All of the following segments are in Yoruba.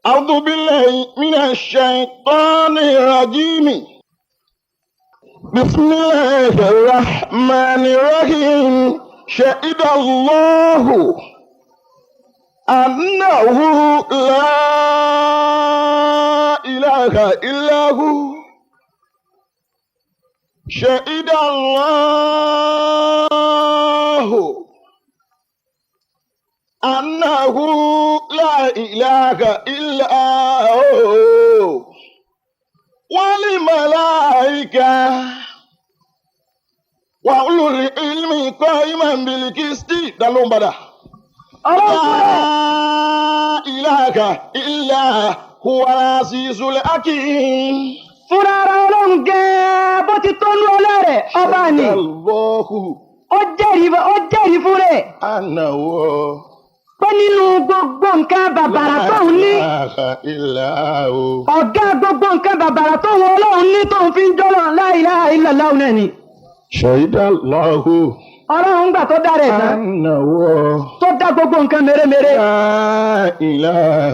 أعوذ بالله من الشيطان الرجيم. بسم الله الرحمن الرحيم. شهد الله أنه لا إله إلا هو. شهد الله أنه لا إله إلا هو والملائكة وأولو العلم قائما بالقسط. دلون بدا. لا إله إلا هو العزيز الحكيم. Fúnra ara Ọlọ́run gẹ́ẹ́ bó ti tó nú ọlá rẹ̀ ọba ni. الله Ó jẹ́rìí fún rẹ̀ أنه pé nínú gbogbo nǹkan bàbàrà tóun ní, لا إله إلا هو. ọ̀gá gbogbo nǹkan bàbàrà tóun Ọlọ́run ní tóun fi ń jọ́lọ̀ la ilaha illallah náà ni. شهد الله Ọlọ́run gbà tó dá rẹ̀ tán, أنه tó dá gbogbo nǹkan mèremère. لا إله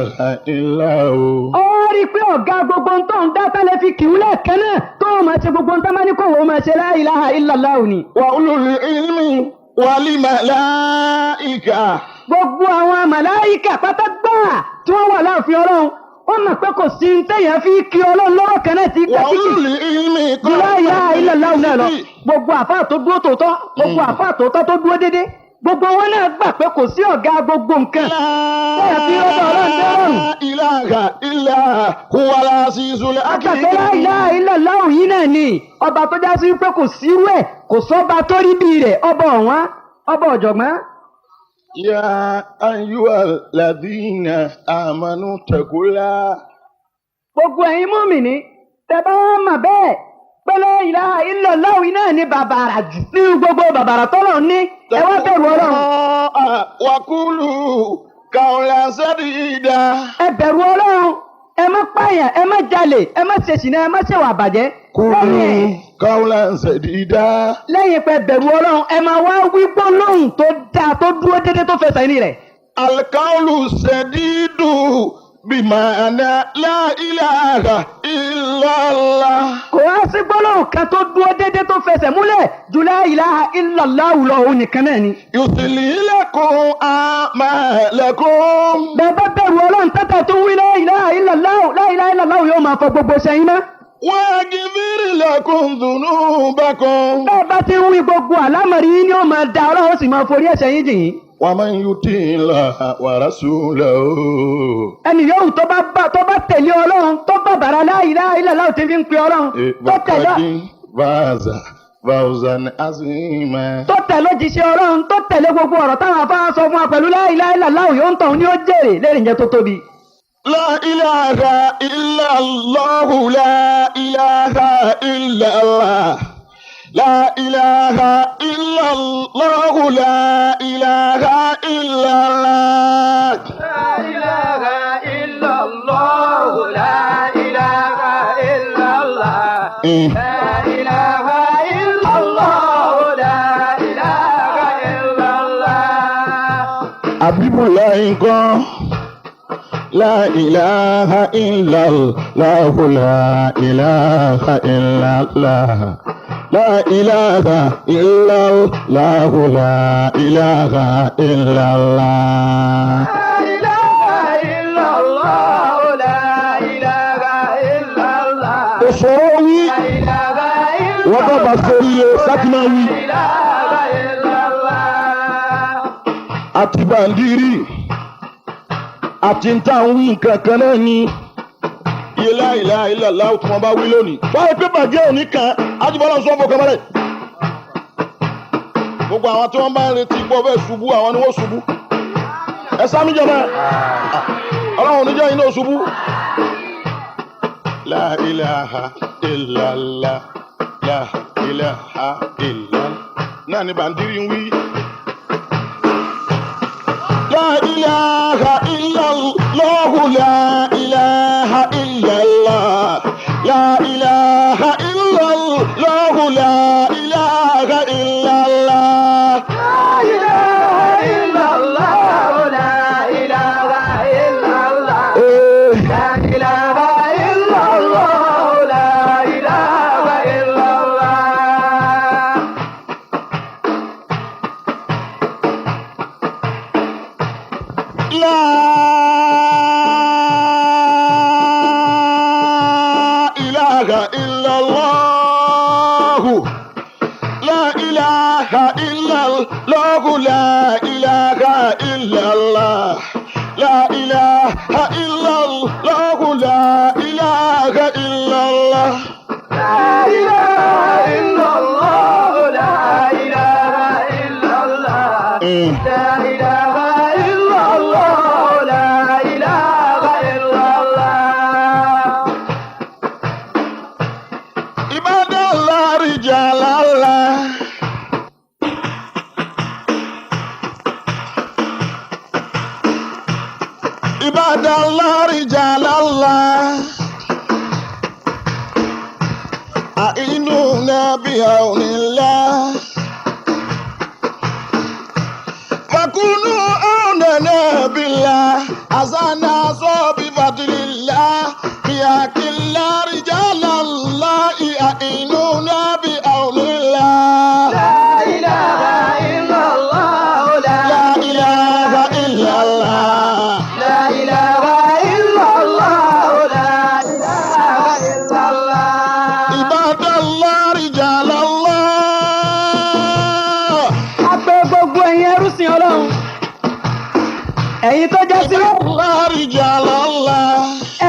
إلا هو. Ó rí i pé ọ̀gá gbogbo tóun dá tẹ́lẹ̀ fi kìí lẹ́ẹ̀kan náà tóun máa ṣe gbogbo nǹkan máa ní kó wọ́n máa ṣe la ilaha illallah ni. وأولو العلم والملائكة. Gbogbo àwọn màláìkà pátá gbà tí wọ́n wà láàfin Ọlọ́run, wọ́n mọ̀ pé kò sí ní téèyàn fi kí Ọlọ́run lọ́rọ̀ kan náà ti gbà وأولو kíkì العلم ju la ilaha illallah náà lọ. Gbogbo àfáà tó dúró tòótọ́, gbogbo àfáà tòótọ́ tó dúró dédé, gbogbo wọn náà gbà pé kò sí ọ̀gá gbogbo nǹkan téèyàn fi rọ́bà Ọlọ́run dé rọrùn. لا إله إلا هو العزيز Àgbàgbé la الحكيم. ilaha illallah yìí náà ni ọba tó já sí pé kò sírú ẹ̀, kò sọ́ba tó rí bí rẹ̀, ọba ọ̀wọ́n, ọba ọ̀jọ̀gbọ́n. يا أيها الذين آمنوا اتقوا الله. Gbogbo ẹ̀yin mùmínì tẹ́ bá wọn mọ̀ bẹ́ẹ̀ pé la ilaha illallah náà ní bàbàrà jù nínú gbogbo bàbàrà tọ́lọ̀ ní, ẹ wá bẹ̀rù Ọlọ́run. وقولوا قولا سديدا. Ẹ bẹ̀rù Ọlọ́run, ẹ má pààyàn, ẹ má jalè, ẹ má ṣe ṣìnà, ẹ má ṣèwà bàjẹ́. قولوا Lẹ́yìn قولا سديدا. lẹ́yìn pé bẹ̀rù Ọlọ́run, ẹ máa wá wí gbólóhùn tó dáa, tó dúró déédéé, tó fẹsẹ̀ ní rẹ̀. القول السديد بمعنى لا إله إلا الله. Kò wá sí gbólóhùn kan tó dúró déédéé tó fẹsẹ̀ múlẹ̀ ju la ilaha illallah lọ, òun nìkan náà ni. يصلي لكم أعمالكم. Bẹ́ẹ̀ bá bẹ̀rù Ọlọ́run tẹ́tẹ̀ tó wí la ilaha illallah, la ilaha illallah yóò máa fọ gbogbo sẹ́yìn mọ́. ويغفر لكم ذنوبكم. Bẹ́ẹ̀ bá ti ń wí, gbogbo àlámọ̀rí yín ni ó máa da, Ọlọ́run sì máa forí ẹ̀ṣẹ̀ yín jì yín. ومن يطع الله ورسوله Ẹnì yòówù tó bá tẹ̀lé Ọlọ́run, tó bá bàrà la ilaha illallah tí fi ń pe Ọlọ́run, tó tẹ̀lé فقد فاز فوزا عظيما. tó tẹ̀lé òjíṣẹ́ Ọlọ́run, tó tẹ̀lé gbogbo ọ̀rọ̀ táwọn afárá sọ fún wa pẹ̀lú la ilaha illallah, yóò ń tọ̀hún ní ó jèrè lérè ìjẹ́ tó tóbi. لا إله إلا الله، لا إله إلا الله، لا إله إلا الله، لا إله إلا الله. لا إله إلا الله، لا إله إلا الله، لا إله إلا الله، لا إله إلا الله. Abibulayi nǹkan. لا إله إلا الله، لا إله إلا الله، لا إله إلا الله، لا إله إلا الله. لا إله إلا الله، لا إله إلا الله. Òṣòro wí. لا إله إلا Wọ́n bá bá sórí ilé sákì máa wí. إله إلا الله. Àti bàǹdírì àti ń tà ń wí nǹkan kan náà ni iye la ilaha illallah tí wọ́n bá wí lónìí. Báyìí pé bàjẹ́ òní kan ájúbọ́lá sọ fún ọkàn. Gbogbo àwọn tí wọ́n bá ń retí pé ọbẹ̀ ṣubú, àwọn ni wọ́n ṣubú. Ẹ sámi jọba, Ọlọ́run oníjẹ́ iná ṣubú. La ilaha illallah, la ilaha illallah náà ni bàǹdírì ń wí. لا إله إلا الله، لا إله إلا الله، لا إله إلا الله، لا إله إلا الله. لا إله إلا الله، لا إله إلا الله. إيه. إله إلا الله لا إله إلا الله. لا إله إلا الله لا إله إلا الله لا إله إلا الله لا إله إلا الله لا إله إلا الله لا إله إلا الله لا إله إلا الله لا إله إلا الله لا إله إلا الله. عباد الله رجال الله عباد الله رجال الله أعينونا بعون الله فكونوا عوننا بالله أزانا بفضل الله بحق الله رجال الله أعينونا بعون الله لا إله إلا الله لا لا إله إلا الله لا إله إلا الله لا إله إلا الله. عباد الله رجال الله A pè gbogbo ẹ̀yin ẹrúsìn Ọlọ́run. Ẹ̀yin tó jẹ́ sí الله رجال الله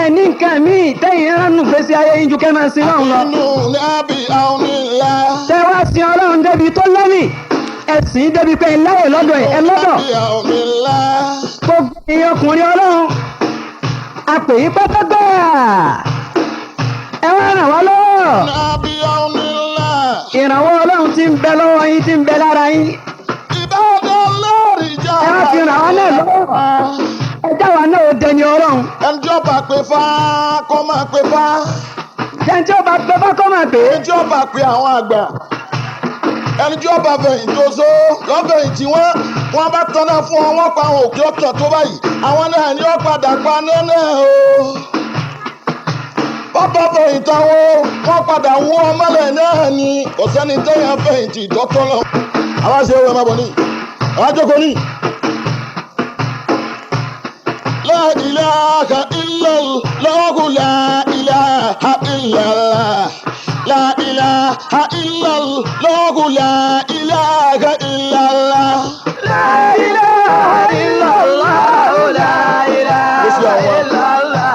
ẹ ní nǹkan míì tẹ́yìn ránù gbèsè ayé yín ju kẹ́ máa sin Ọlọ́run lọ. أعينونا بعون الله Tẹ́ wá sin Ọlọ́run débi tó lẹ́mì. Ẹ sìn débi pé ẹ láyè lọ́dọ̀ ẹ̀ ẹ lọ́dọ̀. بعون الله Gbogbo ẹ̀yin ọkùnrin Ọlọ́run. A pè yín pátágbà. Ẹ wá ràn wá lọ́wọ́. بعون الله Ìrànwọ́ Ọlọ́run ti ń bẹ lọ́wọ́ yín ti ń bẹ lára yín. عباد الله رجال Ẹ wá fi ràn wá náà lọ́wọ́. Ẹ já wa náà ó dẹni Ọlọ́run. ẹni tí ó bá pè fá kó máa pè fá Jẹ́ tí ó bá pẹ́ bá kọ́ máa pè é. ẹni tí ó bá pè àwọn àgbà ẹni tí ó bá fẹ̀yìn tó so lọ́fẹ̀yìn tí wọ́n wọ́n bá tanná fún wọn wọ́n pa àwọn òkè ọ̀tàn tó báyìí àwọn náà ni ó padà pa náà o bàbá fẹ̀yìn táwọn wọ́n padà wọ́ ọmọlẹ̀ náà ni kò sẹ́ni tẹ́yàn fẹ̀yìntì dọ́tọ́ lọ. àwa ṣe owó ẹ má bọ̀ ní àwa jókòó ní. La ilaha illallah, la ilaha illallah. La ilaha illallah, la ilaha illallah. لا إله إلا الله لا إله إلا الله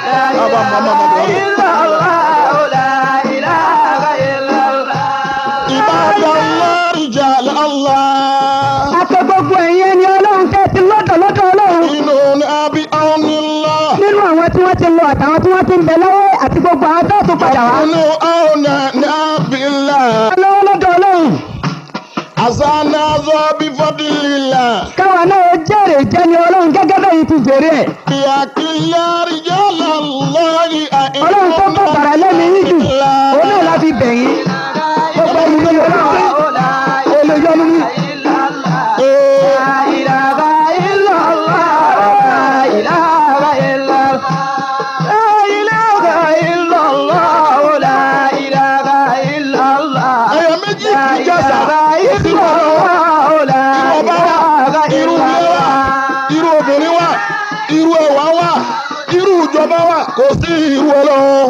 لا إله إلا الله لا إله إلا الله. Ibadallah, rijal Allah. A pè gbogbo ẹ̀yin ẹni Ọlọ́run tẹ́ ti lọ́dọ̀ lọ́dọ̀ Ọlọ́run. Inú abi anillah. Nínú àwọn tí wọ́n ti lọ àtàwọn tí wọ́n ti ń bẹ lọ́wọ́ àti gbogbo àwọn tó tún padà wá. Inú auna nabillah. Lọ́wọ́ lọ́dọ̀ Ọlọ́run. Azana zo bi fadlillah. Káwa náà ó jèrè jẹ́ni Ọlọ́run gẹ́gẹ́ bẹ́yìn ti jèrè ẹ̀. Bíakilá rijal Allah. Ọlọ́run tó bọ̀ bàrà lẹ́nu yín jù. Òun náà la fi bẹ̀ yín. Gbogbo ẹni lórí Ọlọ́run لا olùyọnu ní. إلا الله لا إله إلا الله لا إله إلا الله لا إله إلا الله لا إله إلا الله Ẹyọ méjì لا kì í jàsà. إله إلا الله لا Irú ọba wà, إله irú إلا ilé wà, الله irú obìnrin wà, irú ẹwà wà, irú ìjọba wà, kò sí irú Ọlọ́run.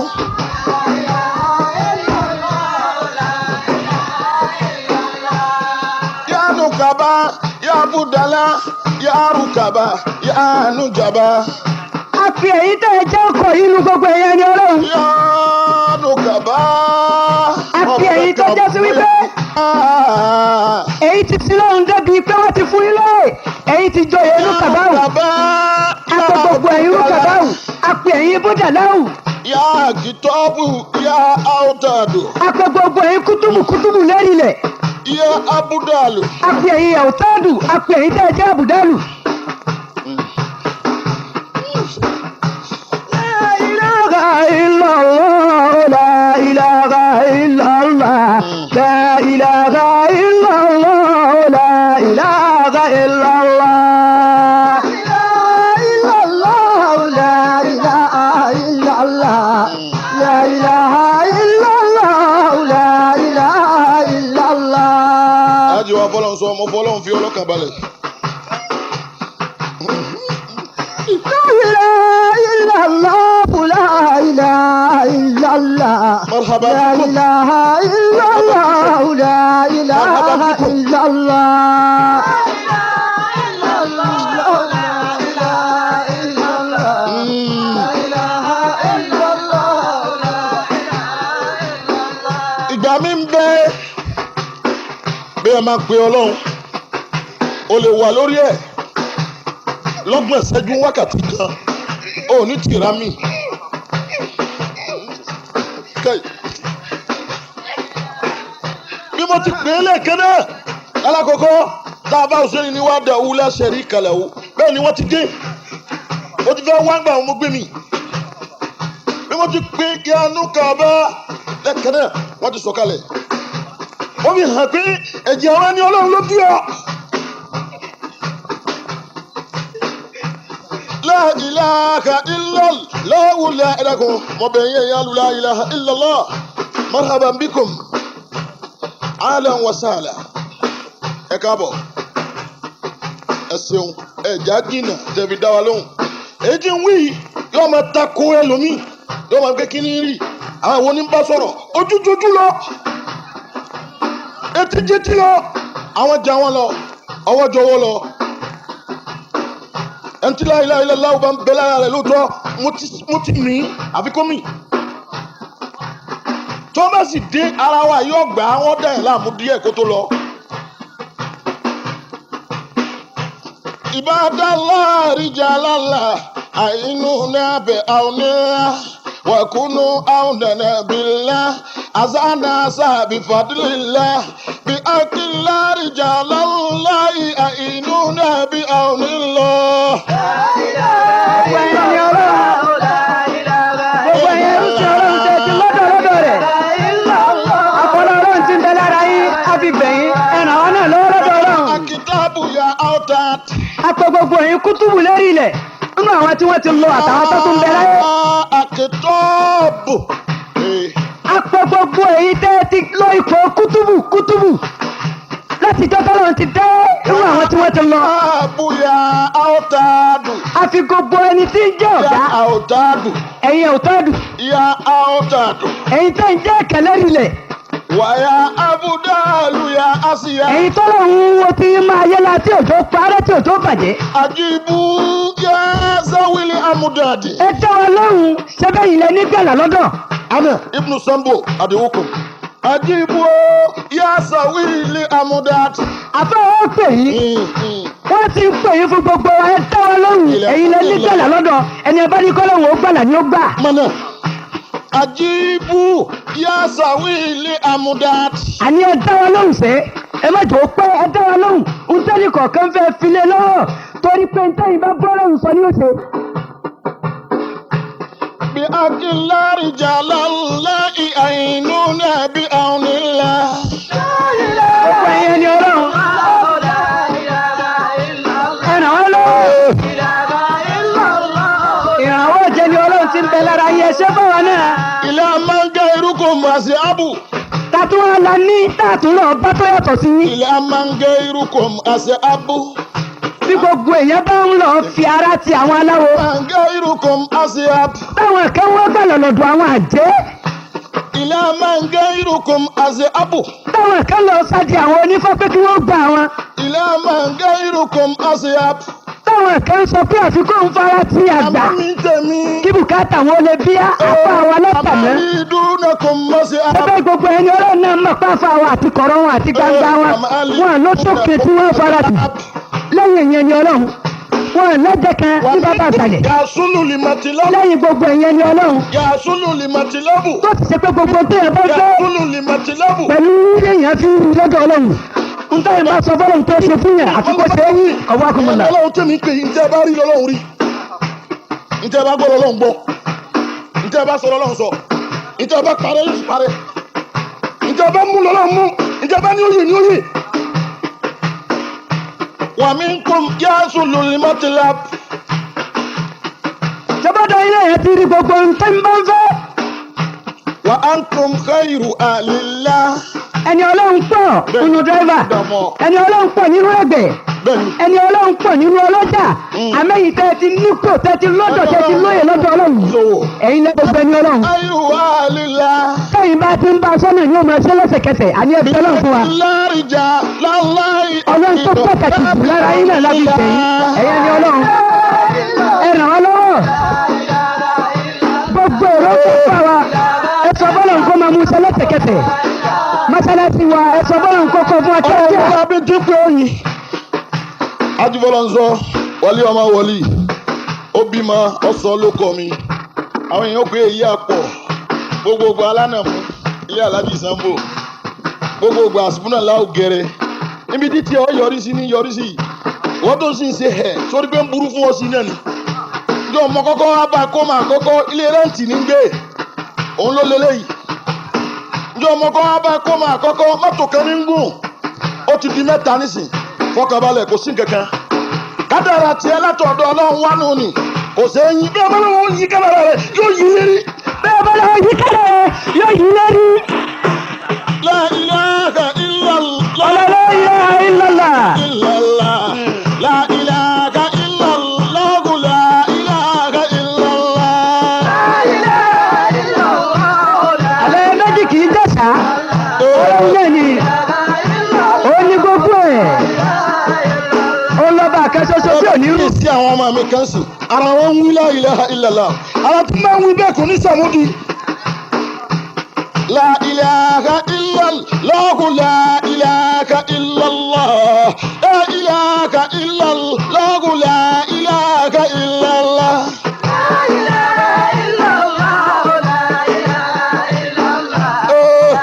Ya nukaba, ya budala, ya rukaba, ya nujaba. A fi èyí tẹ́ ẹ jẹ́ ọkọ̀ yìí nu gbogbo ẹ̀yin ẹni Ọlọ́run. Ya nukaba. A fi èyí tó jẹ́ sí wípé èyí ti sin lọ́run débi pé wọ́n ti fún yín lóye. Èyí ti joyè inú kàbáwù. A pè gbogbo ẹ̀yin inú kàbáwù. A pè ẹ̀yin búdàláwù. Ya kitabu, ya autadu, A pè gbogbo ẹ̀yin kútùbù kútùbù lérí ilẹ̀. ya abudalu. A pè ẹ̀yin àwùtádù. A pè ẹ̀yin tẹ́ ẹ jẹ́ àbùdálù. La ilaha illallah, la ilaha illallah, la ilaha illallah, la ilaha illallah. إلا الله لا إله Mo fọ́ Ọlọ́run fi ọlọ́kàn balẹ̀. La ilaha illallah, la ilaha illallah. Marhaba La bikum. ilaha illallah, la ilaha Marhaba bikum. illallah. Ìgbà mi ń bẹ bí ẹ máa pe Ọlọ́run, o lè wà lórí ẹ̀ lọ́gbọ̀n ìṣẹ́jú, wákàtí kan, o ò ní tìra mi. Kai. Bí mo ti pè é lẹ́ẹ̀kan náà alákọ̀ọ́kọ́ tá a bá òṣèré ni wàá dàwú láṣẹ rí kalẹ̀ o, bẹ́ẹ̀ ni wọ́n ti dé, mo ti fẹ́ wá gbà wọn, mo gbé mi. Bí mo ti pè kí anú kàbá lẹ́ẹ̀kan náà, wọ́n ti sọ̀kalẹ̀. Ó fi hàn pé ẹ̀jẹ̀ àwọn ẹni Ọlọ́run ló bí ọ. La ilaha illallah la ẹ̀dàkùn mọ̀bẹ̀ yẹn yà lù la ilaha illallah. Marhaban bikum, ahlan wa sahlan. Ẹ káàbọ̀, ẹ ṣeun, ẹ já jìnnà tẹ̀bi dá wa lóhùn. Èyí tí ń wí yìí yóò máa tako ẹlòmíì, yóò máa gbé kíní rí àwọn oníbà sọ̀rọ̀ ojújojú lọ, etí jétí lọ, àwọn jà wọn lọ, ọwọ́ jọwọ́ lọ. Ẹntì la ilaha illallah bá ń bẹ lára rẹ lóòótọ́, mo ti mí àfi kó mì. Tó bá sì dé ara wa yóò gbà á, wọ́n dá ẹ̀ láàmú díẹ̀ kó tó lọ. Ibadallah rijalala àìnú nàbẹ̀ àwọnìyà wàkúnú àwọnàna bìlá azana sábì fadìlá bí akílá rijalala àìnú nàbẹ̀ àwọnìlọ. Gbogbo ẹ̀yin ni Ọlọ́run. Gbogbo ẹ̀yin ẹrú sí Ọlọ́run tẹ́ ti lọ́dọ̀ lọ́dọ̀ rẹ̀. Àfọlọ́ Ọlọ́run ti ń bẹ lára yín, á fi bẹ̀yìn, ẹ̀ràn wa náà lọ́wọ́ lọ́dọ̀ Ọlọ́run. Akitabu ya autat. A pè gbogbo ẹ̀yin kútùbù lérí ilẹ̀ nínú àwọn tí wọ́n ti lọ àtàwọn tó tún bẹ láyé. Akitabu. A pè gbogbo ẹ̀yin tẹ́ ti lọ ipò kútùbù kútùbù láti jọ́ tọ́lọ́run ti dé nínú àwọn tí wọ́n ti lọ. Akitabu ya autadu. A fi gbogbo ẹni tí ń jẹ́ Ya ọ̀gá, autadu. ẹ̀yin òtọ́dù, Ya autadu. ẹ̀yin tẹ́ ń jẹ́ ẹ̀kẹ́ lérí ilẹ̀, Wàyà abudalu ya asiya. ẹ̀yin tọ́lọ́run wo ti máa yé la tí òjò parẹ́ tí òjò bàjẹ́. Ajibu ya zawili amudadi. Ẹ dá wa lóhùn, ṣẹ́bẹ̀ yìí lẹ nígbàlà lọ́dọ̀. Ana Ibnu Sambo Adewokun. Ajibu ya zawili amudadi. Àfẹ́ wọn pè yín, wọ́n ti ń pè yín fún gbogbo wa, ẹ dá wa lóhùn, ẹ̀yin lẹ nígbàlà lọ́dọ̀, ẹni ẹ bá ní kọ́lọ́hùn ó gbàlà ni ó gbà. Mana. Ajibu ya zawili amudadi. Àní ẹ dá wa lóhùn sẹ́, ẹ má jò ó pẹ́, ẹ dá wa lóhùn, ntẹ́ni kọ̀ọ̀kan fẹ́ filẹ̀ lọ́wọ́ torí pé ntẹ́yìn bá bọ́ lóhùn sọ ní òṣè. Bi akilari jalalahi ainuna bi aunila. Gbogbo ẹ̀yin ẹni Ọlọ́run, ẹ ràn wá lọ́wọ́. Ìrànwọ́ ìjẹni Ọlọ́run ti ń bẹ lára yín, ẹ ṣé fáwa náà. Ilé amanga iruko masi abu. Tàtún wa la ní tààtún náà bá tó yàtọ̀ sí yín. Ilé amanga iruko masi abu. Bí gbogbo èèyàn bá ń lọ fi ara ti àwọn aláwo, Manga iruko masi abu. táwọn kan wọ́n gbà lọ́dọ̀ àwọn àjẹ́, Ilé amanga iruko masi abu. táwọn kan lọ sádi àwọn onífá pé kí wọ́n gba àwọn, Ilé amanga iruko masi abu. táwọn kan sọ pé àfikún ń fara ti àgbà Àmọ́ mi tẹ̀mí. kí bùkátà wọn lè bí apá wa lọ́tàná. Àmàlídùnàkùn masi abu. Ẹgbẹ́ gbogbo ẹni Ọlọ́run náà mọ̀ páfá wa àti kọ̀rọ̀ wọn àti gbangba wọn, wọn ló tókè tí wọ́n fara tì lẹ́yìn ìyẹn ni Ọlọ́run, wọn lẹ́jẹ̀ kan ní bàbá àtàlẹ̀ Yasulu limatilabu. lẹ́yìn gbogbo ìyẹn ni Ọlọ́run, Yasulu limatilabu. tó ti ṣe pé gbogbo téèyàn bá gbé Yasulu limatilabu. pẹ̀lú èèyàn fi ń lọ́dọ̀ Ọlọ́run, ntọ́yìn bá sọ fọlọ́run tó ṣe fún yàn àfi kó ṣe é ọwọ́ akọmọlá. Ọlọ́run tẹ̀mí pé ntẹ́ bá rí lọ́lọ́run rí, ntẹ́ bá gbọ́ lọ́lọ́run gbọ́, ntẹ́ bá sọ lọ́lọ́run sọ, ntẹ́ bá parẹ́ yóò sì parẹ́, ntẹ́ bá mú lọ́lọ́run mú, ntẹ́ bá ní òye ní òye. Wa minkum yasulu limatilab. Jọbọdọ ilé yẹn ti rí gbogbo ntẹ́ ń bá ń fẹ́. Wa antum khairu alillah. Ẹni Ọlọ́run pọ̀ nínú dírẹ́fà, ẹni Ọlọ́run pọ̀ nínú ẹgbẹ́, Bẹ́ẹ̀ni. ẹni Ọlọ́run pọ̀ nínú ọlọ́jà. Àmẹ́yìn tẹ́ ti nípò, tẹ́ ti lọ́dọ̀, tẹ́ ti lóye lọ́dọ̀ Ọlọ́run, Lówó. ẹ̀yin lẹ́ gbogbo ẹni Ọlọ́run. Ayúwa lílá. Tẹ́yìn bá ti ń bá a sọ́nà yóò máa ṣe lẹ́sẹ̀kẹsẹ̀. Àní ẹbí Ọlọ́run fún wa. Lárìjà láláì. Ọlọ́run tó pàtàkì jù lára yín náà láti tẹ̀yìn. Ẹ̀yin ẹni Ọlọ́run, ẹ ràn wá lọ́wọ́. Gbogbo èrò tó fà wá, ẹ sọ bọ́lọ̀ nǹkan máa mú iṣẹ́ lẹ́sẹ̀kẹsẹ̀. Mọ́sálásí wa, ẹ sọ bọ́lọ̀ nǹkan kan fún wa kíákíá. Ọlọ́run bá bí pé oyin. Ajíbọ́lá ń sọ wọlé ọmọ wọlé ó bímọ ọsàn ló kọ mi. Àwọn èèyàn pé èyí àpọ̀ gbogbogbò alánàmú ilé Alhaji Sambo gbogbogbò àsìkúnà láògẹrẹ níbi títí ọ yọrí sí ní yọrí sí wọ́n tó sì ń ṣe ẹ̀ sórí pé ń burú fún ọ sí náà ni. Ìjọ ọmọ kọ́kọ́ wá bá kó máa kọ́kọ́ ilé rẹ́ǹtì ní gbé òun ló lélẹ́yìí. Ìjọ ọmọ kọ́kọ́ wá bá kó máa kọ́kọ́ mọ́tò kan ní ń gùn ó ti di mẹ́ta nísìn. Fọkànbalẹ̀, kò sí nǹkankan. Kádàrà tiẹ̀ látọ̀dọ̀ Ọlọ́run wá nù ni kò sẹ́yìn bí ọlọ́run yí kádàrà rẹ̀ yóò yí lérí. Bẹ́ẹ̀ bọ́lá yí kálẹ̀ yóò yí lérí. La ilaha illallah. Ọlọ́lá ilaha illallah. Illallah. La ilaha illallah. La ilaha illallah. Àlẹ́ méjì kì í jẹ̀sà. Ọlọ́run náà ni ó ní gbogbo ẹ̀. Ó lọ́ba kan ṣoṣo tí ò ní rù. Sí àwọn ọmọ mi kan sì ara wọn ń wí la ilaha illallah, ara tí máa ń wí bẹ́ẹ̀ kò ní sàmúdi. La ilaha illallah, la ilaha illallah, la ilaha illallah, la ilaha illallah. Oh.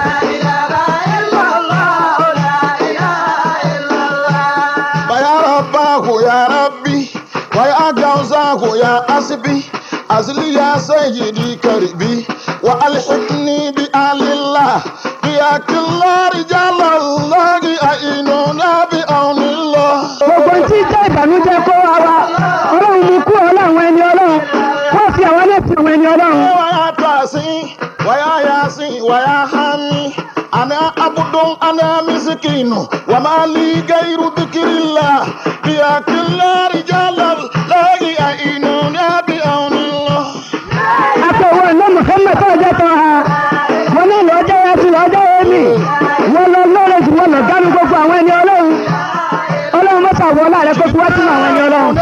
Ya Rabbahu ya Rabbi wa ya Gawzahu ya Asbi azli ya Sayyidi karbi wa alhiqni bi alillah bi akillah rijalallah ainuna bi aunillah. Gbogbo tí jẹ́ ìbànújẹ́ kó wa wa. Ọlọ́run mú kú ọlọ́run ẹni Ọlọ́run. Wọ́n fi àwọn náà fi àwọn ẹni Ọlọ́run. Wa ya Tasin wa ya Yasin wa ya Hami ana abudun ana miskinu wa ma li gairu dhikrillah bi akillah rijalallah ainuna bi aunillah. Akọ̀wé ọ̀nà Muhammad tó ọjọ́ tán ha. Wọ́n ní lọ́jọ́ yẹn ti lọ́jọ́ yẹn mi. Wọ́n lọ lọ́rẹ̀ jù, wọ́n lọ dánú gbogbo àwọn ẹni Ọlọ́run. Ọlọ́run mọ́ta wọ láàrẹ kó fi wá sínú àwọn ẹni Ọlọ́run.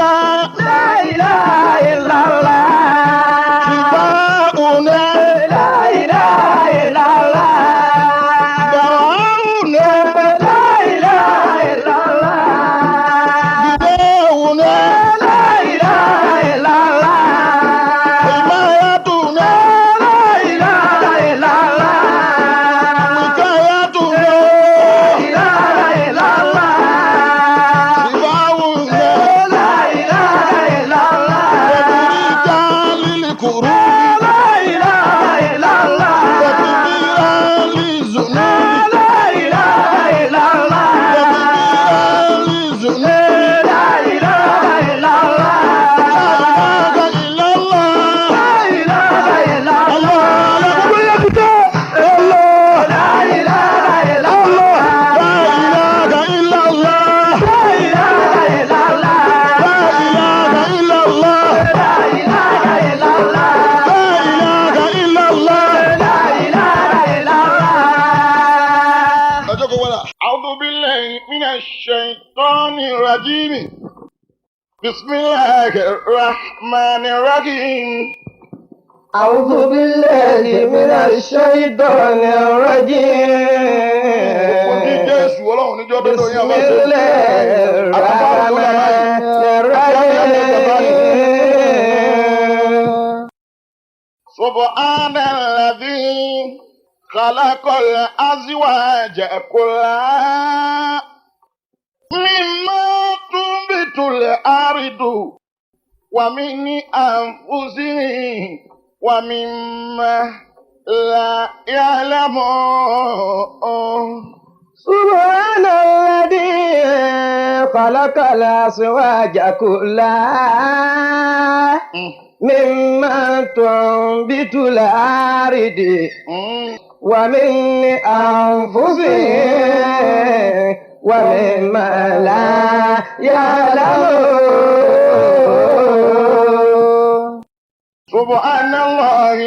أعوذ بالله من الشيطان الرجيم بسم الله الرحمن الرحيم. أعوذ بالله من الشيطان الرجيم. Ní Jésù Ọlọ́run níjọ́ tó بسم yín àbá ṣe. الله الرحمن الرحيم. سبحان الذي خلق الأزواج كلها مما تنبت الأرض ومن أنفسهم ومما لا يعلمون. سبحان الذي خلق الأزواج كلها مما تنبت الأرض ومن أنفسهم ومما لا يعلمون. Subhanallah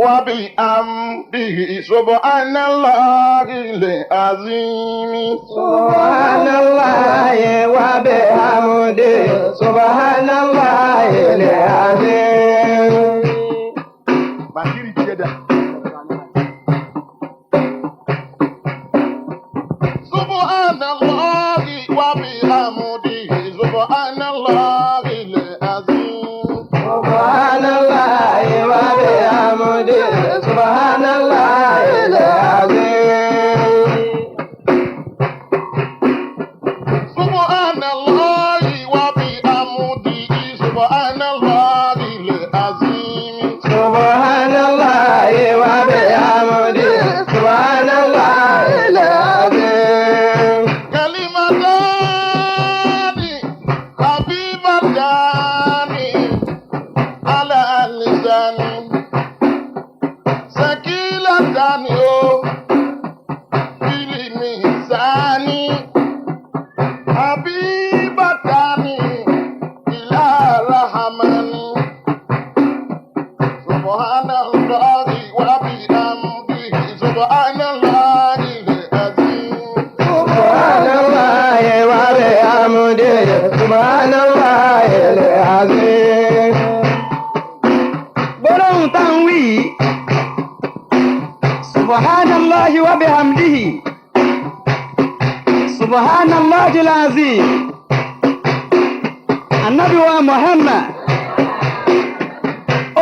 wa bihamdihi subhanallah al-azim. سبحان الله وبحمده سبحان الله العظيم. Bàkírì tiẹ̀ dà. Subhanallah wa bihamdihi subhanallah al-azim. سبحان الله وبحمده سبحان الله العظيم. Subhanallah wa bihamdihi subhanallah al-azim. سبحان الله وبحمده سبحان الله العظيم. Kalimatani habibatani ala lisani sakilatani o fili mizani habibatani ila rahamani subhanallahi wa bihamdihi subhanallahi al-azim. سبحان الله وبحمده سبحان الله العظيم. Gbólóhùn tá ń wí yìí, subhanallahi wa bihamdihi subhanallahi alazim, anabi wa Muhammad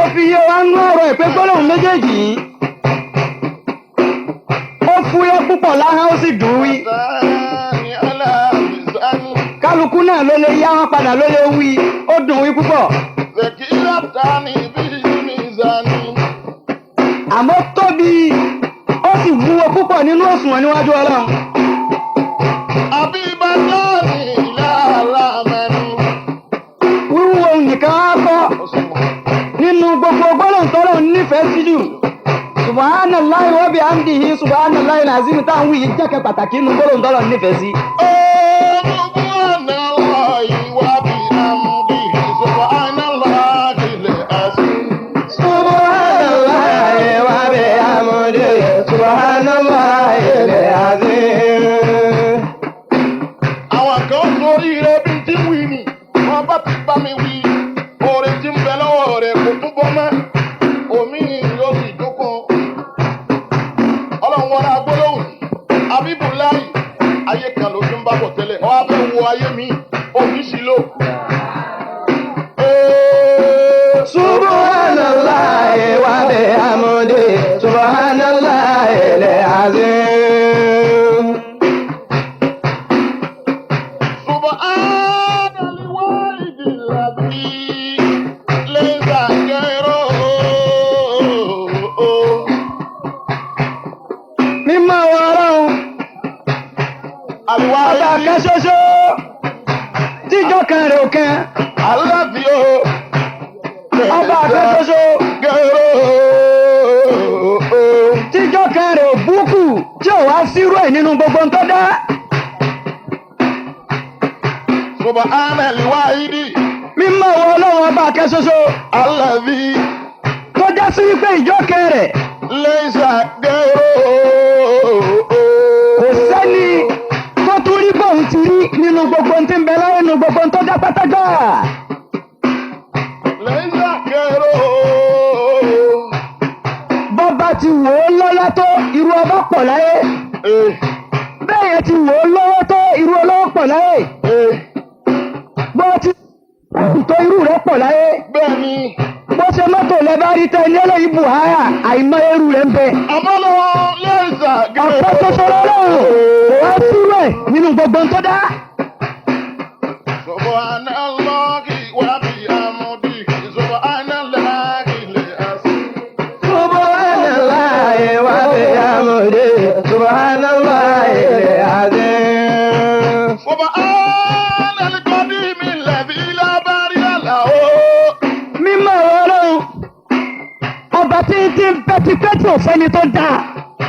ó fi yé wa ń ọ̀rọ̀ ìpè gbólóhùn méjèèjì yìí ó fúyẹ́ púpọ̀ láhán, ó sì dùn wí. Sani ala lisani. Kálukú náà ló lè yá wọn padà, ló lè wí, ó dùn wí púpọ̀. Zakilatani bil mizani. Àmọ́ tóbi, ó sì wúwo púpọ̀ nínú òṣùwọ̀n níwájú Ọlọ́run. Habibatani ila rahmani. Wíwúwo nìkan á kọ́ nínú gbogbo gbólóhùn tọ́lọ́run nífẹ̀ẹ́ sí jù, subhanallahi wa bihamdihi subhanallahi alazim táwọn wí yìí jẹ́kẹ̀ pàtàkì nínú gbólóhùn tọ́lọ́run nífẹ̀ẹ́ sí. Subhanallahi wa bihamdihi subhanallahi al-azim. سبحان الله وبحمده سبحان الله العظيم. Àwọn kan sórí rẹ bí tí ń wí ni, wọ́n bá ti bá mi wí. Oore tí ń bẹ lọ́wọ́ rẹ̀ kò tún bọ́ mọ́. Omi yóò sì dúnkùn. Ọlọ́run wọlé agbólóhùn. Abibulayi, ayé kan ló fi ń bá bọ̀ tẹ́lẹ̀. Ọwọ́ abẹ́ wo ayé mi, òní sí lò. سبحان الله وبحمده سبحان الله العظيم. سبحان الوالد الذي ليس غيره. Mímọ́ wọn Ọlọ́run, ọba Àlùwárí kan ṣoṣo tíjọ́ kan rẹ̀ ò kan. Aláàbí o. Ọba kan ṣoṣo Gẹ̀rọ. tíjọ́ kan rẹ̀ ò búkù, tí ò wá sírú ẹ̀ nínú gbogbo ń tó dá. Subhana al-wahidi Mímọ́ wọn Ọlọ́run, ọba kan ṣoṣo alladhi tó já sí wípé ìjọ́ kan rẹ̀ laysa gẹ̀rọ. kò sẹ́ni tó tún rí bóun ti rí nínú gbogbo tí ń bẹ láyé, nínú gbogbo tó dá pátákà. Laysa gẹ̀rọ. Bọ́ba ti wò ó lọ́lá tó, irú ọba pọ̀ láyé. Bẹ́ẹ̀ yẹn ti wò ó lọ́wọ́ tó, irú olówó pọ̀ láyé. Bó ti tó, irú rẹ̀ pọ̀ láyé. Bẹ́ẹ̀ni, Bó ṣe mọ́tò lẹ bá rí tẹ ní eléyìí buhaya, àìmọye irú rẹ̀ ń bẹ. Àmọ́ lọ́wọ́ laysa gẹ̀rọ. Ọ̀pọ̀ ṣoṣo lọ́lọ́run, kò wá sírú ẹ̀ nínú gbogbo tó dá. Subhanallahi wa bihamdihi subhanallahi al-azim. سبحان الله وبحمده سبحان الله العظيم. سبحان القديم الذي لا بارئ له. Mímọ́ Ọlọ́run, ọba tí ń tí ń bẹ tipẹ́ tí ò sẹ́ni tó dáa.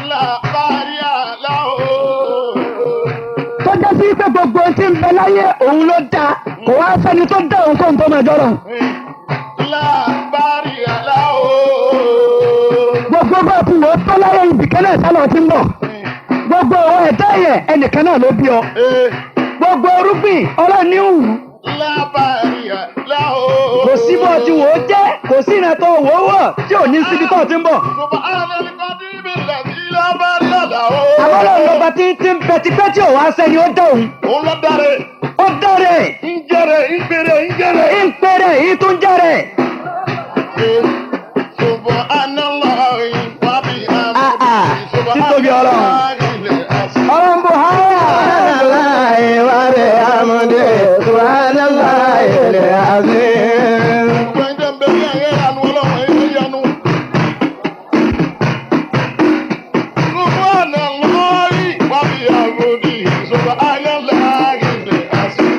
La bari lahu. Tó jẹ́ sí pé gbogbo ohun tí ń bẹ láyé òun ló dá, kò wá sẹ́ni tó dá òun kóhun tó máa jọ́rọ̀. La bari lahu. Gbogbo bá ti wò ó tó láyé, ibìkan náà sálọ ti ń bọ̀. Gbogbo àwọn ẹ̀dá yẹn, ẹnìkan náà ló bí ọ. Gbogbo orúgbìn, Ọlọ́run ní wù ú. La bari lahu. Kò sí bó ti wò ó jẹ́, kò sí ìrìn tó wò ó wọ̀ tí ò ní síbi tó ti ń bọ̀. Subhanal qadim alladhi la bari lahu. Àmọ́ Ọlọ́run lọ́ba tí tí ń bẹ tipẹ́ tí ò wá sẹ́ni ó dá òun. Òun ló dáre. Ó dáre. Ń jẹrẹ, ń gbèrè, ń jẹrẹ. Ń pèrè, ìtún jẹ́rẹ̀. Subhanallahi wa bihamdihi. Ah, ah. Títóbi Ọlọ́run. Ọlọ́run bò háyà. Subhanallahi wa bihamdihi. Subhanallahi al-azim. Gbogbo ẹni tẹ́ ń bẹ ní ẹ̀yẹ́ ìyanu Ọlọ́run, ẹ̀yẹ́ ìyanu. Subhanallahi wa bihamdihi. Subhanallahi al-azim.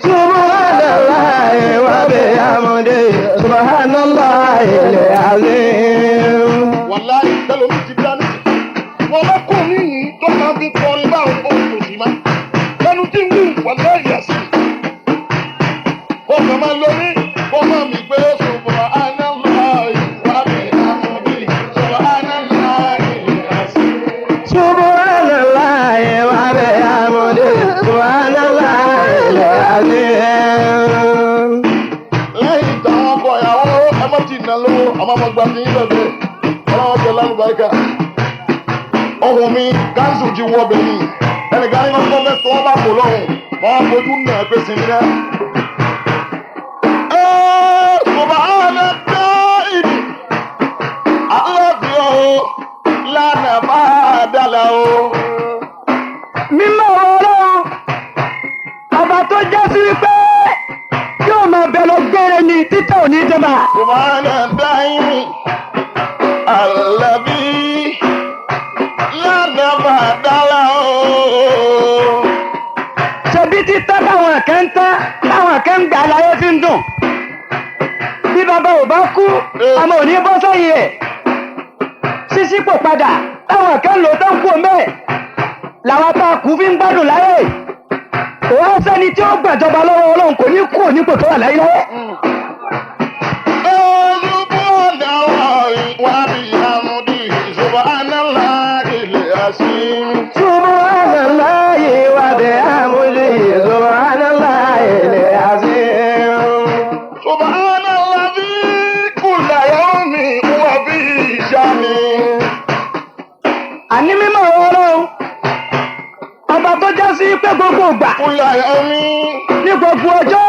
Subhanallahi wa bihamdihi. Subhanallahi al-azim. Wàláhì, tẹ́lómi ti dá nísì. Wọ́n bá kún níyìn tó máa fi kọrin báwọn ohun kò sí má. Lẹ́nu tí ń wù, wàláhì yà sí. Ó kàn máa lọ ní kó máa mi gbé Subhanallahi wa bihamdihi. Subhanallahi al-azim. Subhanallahi wa bihamdihi. Subhanallahi al-azim. Lẹ́yìn táwọn ọkọ ìyàwó, ẹ má ti nà lówó, àmọ́ mo gba ti yín bẹ̀bẹ̀ ọlọ́wọ́ tẹ lálùbáríkà. Ohun mi káńsù ti wọ bẹ̀ ni ẹnìkan ní wọ́n fẹ́ tọ́ bá kò lọ́hùn wọ́n fojú nà ẹ pé sinmi náà. Ẹ subhana dáìdì aláàbíọ́ o lánàá bá a dàlà o. Mímọ́ Ọlọ́run, ọba tó jẹ́ sí wípé yóò máa bẹ lọ gbére ni, títẹ̀ ò ní jẹba. Subhana dáìmì alábí lánàá bá a dàlà o. Ṣebí títẹ́ táwọn kan ń tán, táwọn kan ń gbà láyé fi ń dùn. Bí bàbá ò bá kú, ọmọ ò ní bọ́ sẹ́yìn ẹ̀. Ṣíṣípò padà táwọn kan lò tó ń kú mẹ́ẹ̀ làwọn tá a kú fi ń gbádùn láyé. Kò wá sẹ́ni tí ó gbàjọba lọ́wọ́ Ọlọ́run, kò ní kú nípò tó wà láyé láyé. Subhanallahi wa bihamdihi. Subhanallahi al-azim. Àní mímọ́ Ọlọ́run, ọba tó já sí pé gbogbo ìgbà, ní gbogbo ọjọ́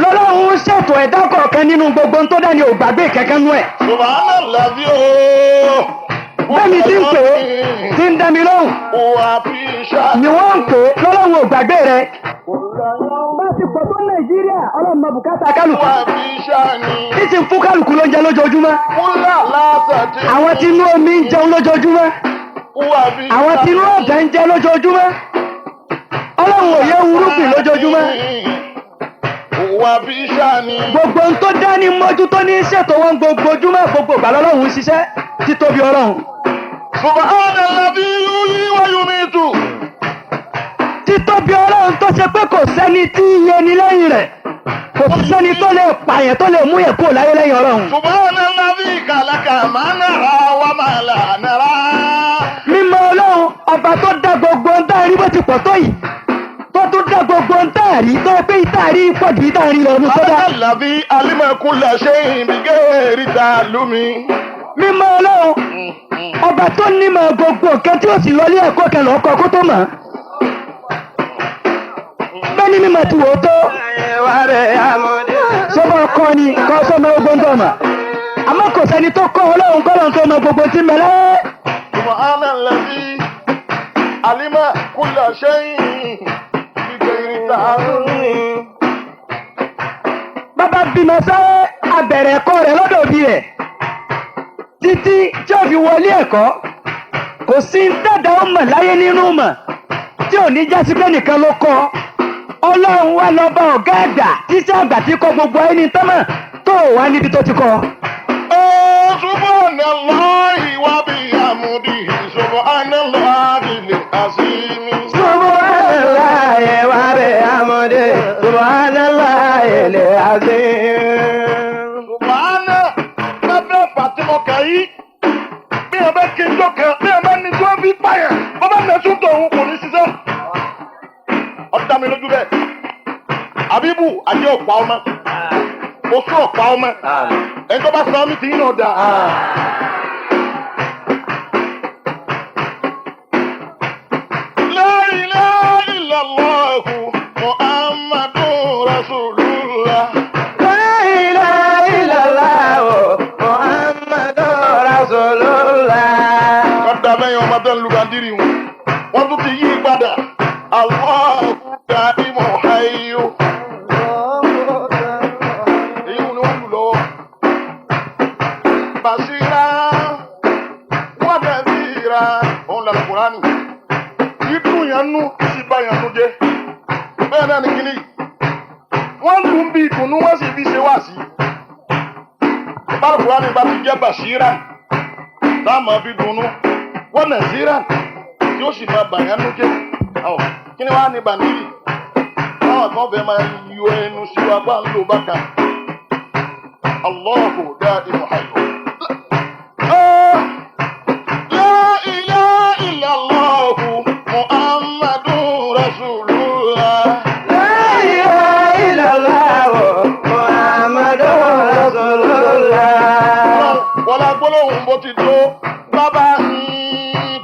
lọ́lọ́run ń ṣètò ẹ̀dá kọ̀ọ̀kan nínú gbogbo tó dání, ò gbàgbé kẹ̀kẹ́ nú ẹ̀. Bẹ́ẹ̀ni tí ń pè é tí ń dá mi lóhùn ni wọ́n ń pè é, lọ́lọ́run ò gbàgbé rẹ̀. Bá ti pọ̀ tó Nàìjíríà, Ọlọ́run mọ bùkátà kálukú. Tí ti ń fún kálukú lóúnjẹ lójoojúmọ́. Àwọn tí inú omi ń jẹun lójoojúmọ́. Àwọn tí inú ọ̀dẹ̀ ń jẹ lójoojúmọ́. Ọlọ́run ò yẹ wúrúgbìn lójoojúmọ́. Wà bí sani. Gbogbo ohun tó dá ní mójútó, ní ṣètò wọn gbogbo ojúmọ́, gbogbo ìgbà lọ́lọ́run ń ṣiṣẹ́, títóbi Ọlọ́run. Subhana alladhi yuhyi wa yumitu. Títóbi Ọlọ́run tó ṣe pé kò sẹ́ni tí iye ni lẹ́yìn rẹ̀, kò sí sẹ́ni tó lè pààyàn, tó lè mú yẹn kúrò láyé lẹ́yìn Ọlọ́run. Subhana alladhi khalaqa ma nara wa ma la nara. Mímọ́ Ọlọ́run, ọba tó dá gbogbo ń tá a rí bó ti pọ̀ tó yìí, tó tún dá gbogbo ń tá a rí tó yẹ pé ìta rí pọ̀ jù ìta rí lọ́dún tó dá. Subhana alladhi alima kulla shay'in bighairi ta'allumi. Mímọ́ Ọlọ́run, ọba tó nímọ̀ gbogbo nǹkan tí ó sì lọlé ẹ̀kọ́ kan lọ́kọ́ kó tó mọ̀. Bẹ́ẹ̀ ni mímọ̀ ti wò ó tó Wa bihamdihi. sọ́mọ ọkọ ni kọ́ sọ́mọ ogun tó mọ̀, àmọ́ kò sẹ́ni tó kọ́ Ọlọ́run kọ́lọ́run tó mọ gbogbo tí ń bẹ láyé. Subhana alladhi alima kulla shay'in bighairi ta'allumi. Bàbá bímọ sáré, abẹ̀rẹ̀ ẹ̀kọ́ rẹ̀ lọ́dọ̀ òbí rẹ̀ títí tí ó fi wọlé ẹ̀kọ́. Kò sí dàda ó mọ̀ láyé nínú mọ̀ tí ò ní jásí pé nìkan ló kọ́. Ọlọ́run wá lọ bá ọ̀gá àgbà títí àgbà tí kọ́ gbogbo ayé ní tọ́mọ̀ tó wà níbi tó ti kọ́. Subhanallahi. wa bihamdihi subhanallahi al-azim. Subhanallahi wa bihamdihi, subhanallahi al-azim. Subhana lábẹ́ Fatima Kàyí. Bí ẹ bá kí n jọ kan, bí ẹ bá ní tí wọ́n fi pààyàn, bọ́ bá nà tún tòun kò ní ṣiṣẹ́. Ọ̀dà mi lójú bẹ́ẹ̀. Àbíbù àjẹ́ ọ̀pá ọmọ. Oṣù ọ̀pá ọmọ. Ẹni tó bá sọ mí ti yín náà dà. La ilaha illallah Muhammadun Rasulullah. La ilaha illallah Muhammadur Rasulullah. Kọ́dà bẹ́yìn ọmọ tó ń lu bàndírì wọn. Wọ́n tún ti yí padà. Allahu daimu hayyu. Èyí ni wọ́n lù lọ́wọ́. Bàṣírà wọ́n bẹ̀ síra. Òun làlù Kùránì. Ìdùn yẹn nú sì bá yẹn nú jẹ́. Bẹ́ẹ̀ náà ni kíní. Wọ́n lù ń bí ìdùnnú wọ́n sì fi ṣe wáàsí. Báwo Kùránì bá ti jẹ́ bàṣírà? Táàmù fi dunnú. Wọ́n nà síra tí ó sì máa bàyàn nú jẹ́. Ọ̀ kí ni wàá ní bàndírì? Táwọn kan fẹ́ máa yọ ẹnu sí wa bá ń lò bákan. Allahu daimu hayyu. La ilaha illallah Muhammadun Rasulullah. La ilaha illallah Muhammadur Rasulullah. Wọ́n lá gbólóhùn bó ti tó. Bàbá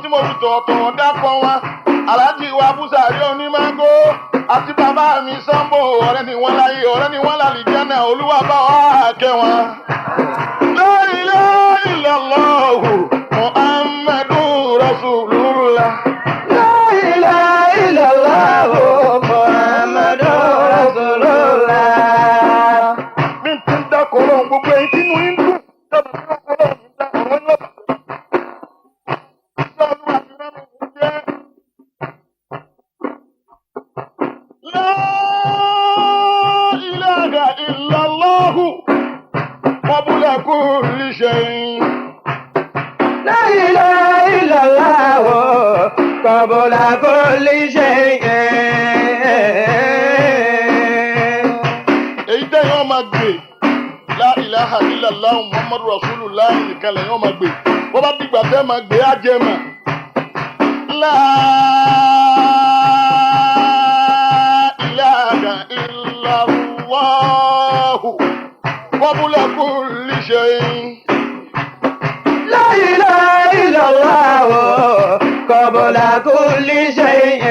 tí mo fi tọ̀ọ̀tọ̀ dápọ̀ wọn. Aláàjì wa Búsàrí onímágó àti bàbá mi Sambo ọ̀rẹ́ ni wọ́n láyé ọ̀rẹ́ ni wọ́n lálìjẹ́ náà Olúwa bá wa kẹ́ wọn. La ilaha illallah Muhammadun Rasulullah. La ilaha illallah Muhammadur Rasulullah. Bí n ti ń dákọ̀ ọlọ́run gbogbo ẹ̀yin tí inú yín dùn. Dábàá tí wọ́n kọ́ ọlọ́run ń dá ọ̀rọ̀ yín ọ̀bà. Ṣé Olúwa ti rán mi jẹ́? La ilaha illallah qabla kulli shay. La ilaha illallah qabla kulli shay'in. Èyí tẹ́yìn ọmọ gbè La ilaha illallah Muhammadu Rasulullah nìkan lẹ́yìn ọmọ gbè. Bó bá dìgbà tẹ́ máa gbé á jẹ́ mà. La ilaha illallah qabla kulli shay. La ilaha illallah qabla kulli shay'in.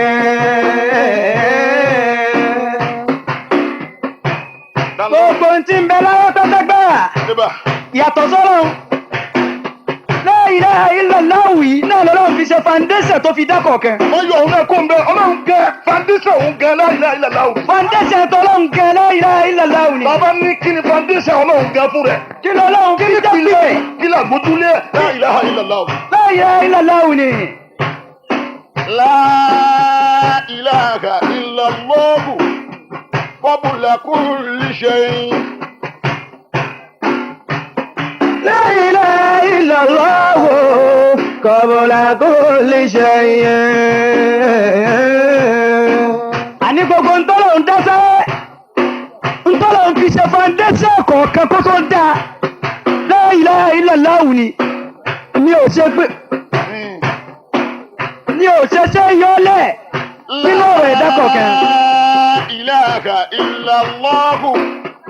Gbogbo ohun tí ń bẹ láyé pátágbà Débà. yàtọ̀ sọ́rọ̀. La ilaha illallah yìí náà lọ́lọ́run fi ṣe foundation tó fi dá kọ̀ọ̀kan. Wọ́n yọ òun náà kó ń bẹ ọlọ́run gẹ foundation òun gẹ la ilaha illallah. Foundation tọ́lọ́run gan la ilaha illallah ni. Bàbá ní kí ni foundation ọlọ́run gẹ fún rẹ̀? Kí lọ́lọ́run fi dá pé Kí làgbójúlé la ilaha illallah. La ilaha illallah ni. La ilaha illallah qabla kulli shay. La ilaha illallah qabla kulli shay'in. Àní gbogbo ntọ́lọ́run dá sẹ́ ntọ́lọ́run fi ṣe foundation kọ̀ọ̀kan kó tó dáa. La ilaha illallah ni. Mi ò ṣe pé mi ò ṣe ṣe yọlẹ̀ nínú ọ̀rọ̀ ẹ̀dá kọ̀ọ̀kan. La ilaha illallah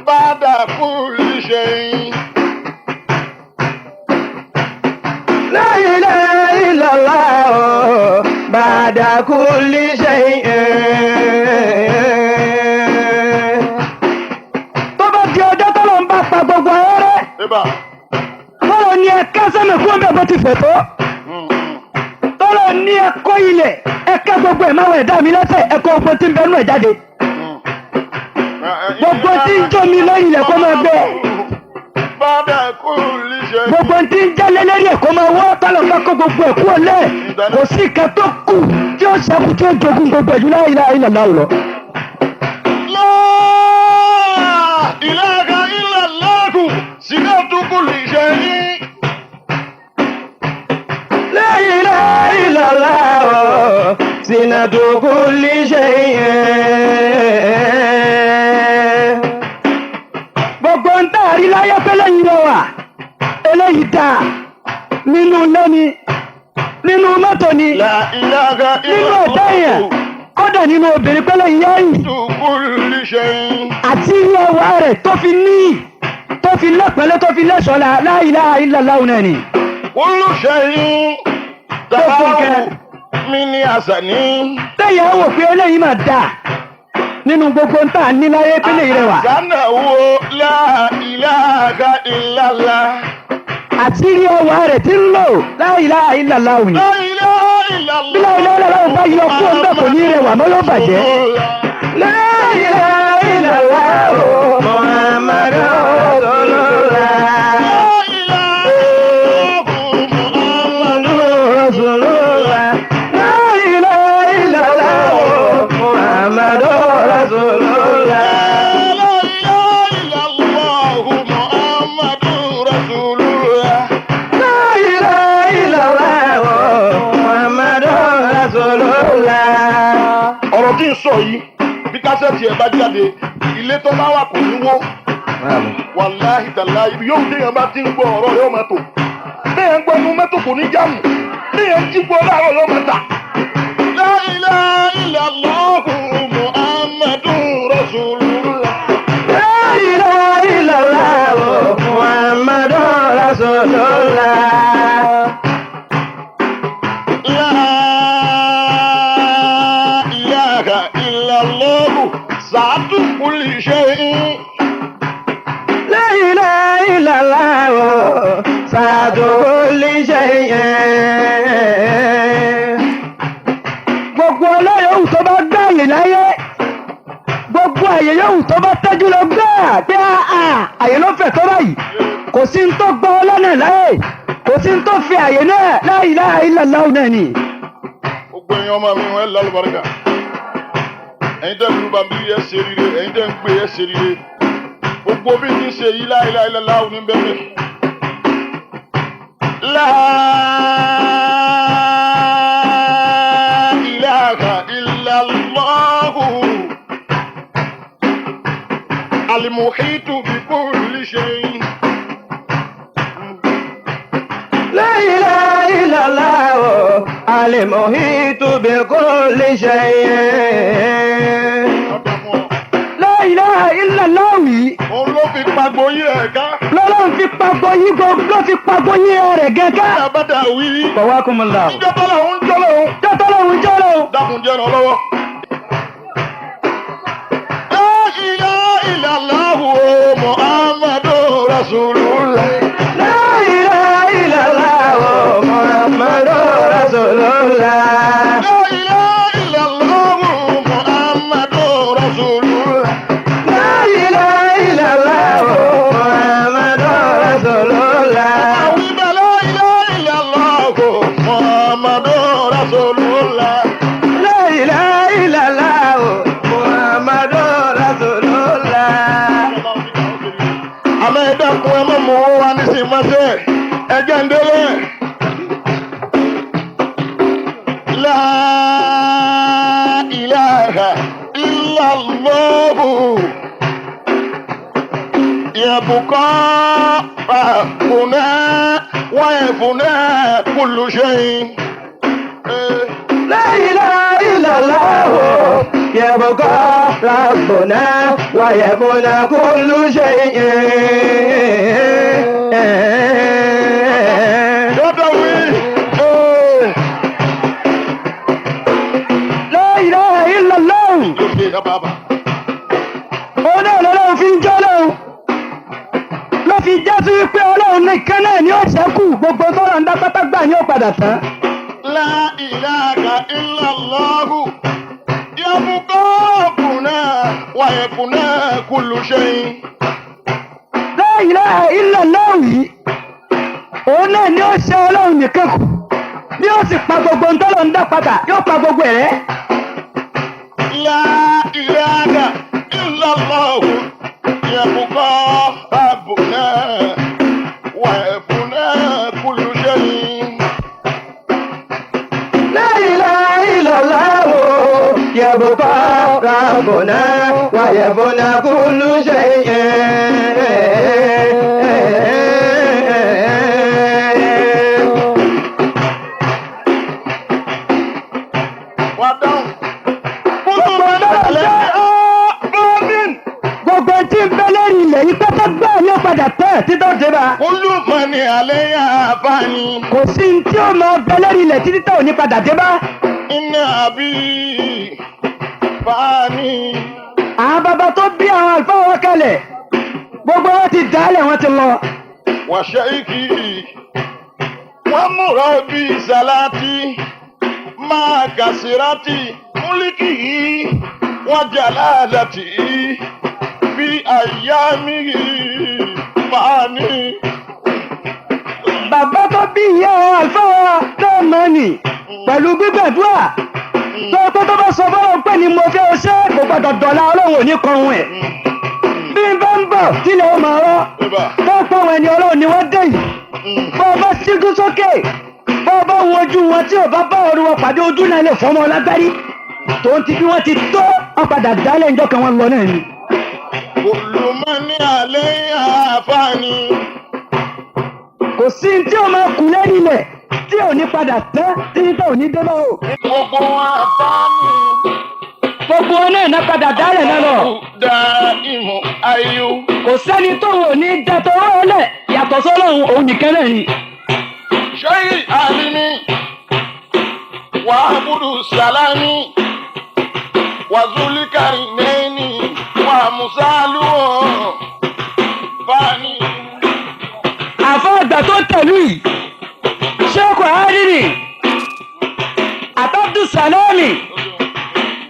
ba'da kulli shay. La ilaha illallah ba'da kulli shay'in. Tó bá di ọjọ́ tọ́lọ́run bá pa gbogbo ayé rẹ́. Débà. Tọ́lọ̀ ní ẹ̀ka sẹ́mi kú ọ̀bẹ bó ti fẹ̀ tó. Tọ́lọ̀ ní ẹ̀kọ́ ilẹ̀ ẹ̀ka gbogbo ẹ̀ máa ẹ̀dá mi lẹ́sẹ̀ ẹ̀kọ́ ogun tí ń bẹnu ẹ̀ jáde. Gbogbo tí ń jó mi lẹ́yìn ilẹ̀ kó máa gbẹ. Ba'da kulli shay. Gbogbo tí ń jẹ́ lélẹ́rì ẹ̀ kó máa wọ́ tọ́lọ̀ bá kó gbogbo ẹ̀ kú ọ̀lẹ́. Kò sí ìka tó kù tí ó ṣẹ́kù tí ó jogun gbogbo ẹ̀jú la ilaha illallah lọ. La ilaha illallah sinatu kulli shay. زينة كل شيء. Gbogbo ń tà rí láyé pé lẹ́yìn lọ wà, eléyìí dà nínú ilé ni, nínú mọ́tò ni, La ilaha nínú ọ̀tá èèyàn, illallah. kódà nínú obìnrin pé lẹ́yìn yáyì Kulli shay. Àti ilé ẹwà rẹ̀ tó fi ní, tó fi lẹ́pẹ̀lẹ́, tó fi lẹ́ṣọ̀ọ́, la ilaha illallah náà ni. Kullu shay. Gbogbo nǹkan. Tàbáwò mi ní àṣàní. Tẹ̀yà wò pé eléyìí máa dà nínú gbogbo ń tà ní láyé pé lè rẹwà. Àṣànàwó la ilaha illallah. Àti rí ẹwà rẹ̀ tí ń lò, la ilaha illallah ni. La ilaha illallah. Bí la ilaha illallah bá yọ kó ń bẹ̀, kò ní rẹwà mọ́, yóò bàjẹ́. لا إله إلا الله محمد رسول الله. La ilaha محمد رسول الله. لا إله إلا الله محمد رسول الله. La ilaha illallah Muhammadur Rasulullah. لا إله إلا الله محمد رسول الله. Ọ̀rọ̀ tí ń sọ yìí, bí kásẹ̀tì ẹ̀ bá jáde, ilé tó bá wà kò ní wó. Wàláhì tàláhì, ibi yóò déyàn bá ti ń gbọ́, ọ̀rọ̀ rẹ̀ ó máa tò. Béèyàn ń gbọ́ inú mọ́tò, kò ní jáàmù. Béèyàn ń jí gbọ́ láàárọ̀, yóò máa tà. La ilaha illallah Muhammadur Rasulullah. لا إله إلا الله محمد رسول الله. La ilaha illallah sa'atu kulli shay'in. لا إله إلا الله سعد كل شيء. Gbogbo ọlọ́yọ̀wù tó bá gbá àyè láyé, gbogbo àyè yòówù tó bá tẹ́jú lọ gbáà pé àà àyè ló fẹ̀ tó báyìí, kò sí ń tó gbọ́ ọlọ́nà láyè, kò sí ń tó fi àyè náà, la ilaha illallah náà ni. Gbogbo ẹ̀yin ọmọ mi, wọn lálùbáríkà. Ẹ̀yin tẹ́ lu bàbí, ẹ ṣe rire. Ẹ̀yin tẹ́ ń gbé, ẹ ṣe rire. Gbogbo bí ti ń ṣe yìí, la ilaha illallah ní bẹ́ẹ̀. La ilaha illallah al-muhitu bi kulli shay. لا إله إلا الله المحيط بكل شيء. Ọ̀dọ̀ fún ọ. La ilaha illallah yìí Òun ló fi pagbo yí ẹ̀ ká. lọ́lọ́run fi pagbo yí gbogbo, ló fi pagbo yí rẹ̀ gẹ́gẹ́. Àbádà wí. Bọ̀wákùnmùlà. Ìjọba làwọn ń jọ́ lọ́hùn. Jọ́tọ́ lòun jọ́ lòun. Dákun, jẹ́ ràn lọ́wọ́. La ilaha illallah Muhammadur Rasulullah. لا إله إلا الله محمد رسول الله. La ilaha illallah Muhammadur Rasulullah. لا إله إلا الله محمد رسول الله. Àwọn ibà la ilaha illallah Muhammadur Rasulullah. لا إله إلا الله محمد رسول الله. Àmọ́ ẹ dákun, ẹ má mú owó wa ní sí mọ́sẹ̀, ẹ jẹ́ ń délé. La ilaha illallah yabqa rabbuna wa yafna kullu shay. لا إله إلا الله يبقى ربنا ويكون كل شيء. Dọ́dọ̀ wí. La ilaha illallah. Lókè ya bàbá. Òun náà lọ́lọ́run fi ń jọ́ lọ́hùn. Ló fi já sí wípé Ọlọ́run nìkan náà ni ó ṣẹ́kù, gbogbo tọ́lọ̀ ń dá pátá gbà ní ó padà tán. La ilaha illallah yabqa rabbuna wa yafna kullu shay. La ilaha illallah yìí, òun náà ni ó ṣe Ọlọ́run nìkan kù, ni ó sì pa gbogbo tọ́lọ̀ ń dá padà, yóò pa gbogbo ẹ̀rẹ́. La ilaha illallah yabqa rabbuna wa yafna kullu shay. لا إله إلا الله. يبقى ربنا ويفنى كل شيء. Wà dáhùn. Kúlù mọ́ni alẹ́ fani. Gbogbo tí ń bẹ lórí ilẹ̀ yìí pátá gbáà ni ó padà tẹ̀ títọ́ dé bá. Kúlù mọ́ni alẹ́ fani. Kò sí ní tí ó máa bẹ lórí ilẹ̀ títí tó ò ní padà dé bá. Iná àbí fani. Àwọn bàbá tó bí àwọn àlùfáà wọn kalẹ̀, gbogbo wọn ti dálẹ̀, wọn ti lọ. Wàṣẹ́ìkì wọ́n múra bí sàlátì máa kàṣírátì múlíkì yìí wọ́n jàlálàtì bí àyàmì fani. Bàbá tó bí ìyá àwọn àlùfáà wa tó mọ̀ nì pẹ̀lú gbígbàdúrà tó tó tó bá sọ fọlọ́ pé ni mo fẹ́ o ṣe, kò gbọdọ̀ dọ̀la, Ọlọ́run ò ní kọrun ẹ̀. Bí n bá ń bọ̀ tílẹ̀ ó máa rọ́ Ibà. tó pọ̀ wọn ẹni Ọlọ́run ni wọ́n dé yìí. Bọ́ ọ bá síjú sókè, bọ́ ọ bá wo ojú wọn, tí ò bá bá ọrùn wọn pàdé, ojú náà lè fọmọ lágbárí. Tòun ti bí wọ́n ti tó, wọ́n padà dálẹ̀ ńjọ́ kan, wọ́n lọ náà ni. Kúlù mọ́ni alẹ́ fani. Kò sí ní tí ò máa kú lẹ́yìn ilẹ̀ tí ò ní padà tán títí tó ò ní dé bá o. Gbogbo wọn fani. Gbogbo wọn náà náà padà dálẹ̀ náà lọ. Dá ìmọ̀ ayé. Kò sẹ́ni tó wò ní dẹ́tọ̀ ọ̀lẹ̀ yàtọ̀ sọ́lọ́run, òun nìkan náà ni. Ṣéyí Alimi, Wàhábùdù Sàlámì, Wàzúlíkàrí Nẹ́ẹ̀nì, Wàmùsálù Fani. Àfọ àgbà tó tẹ̀lú yìí, Ṣéèkù Hárírì àtàbdù Sàlámì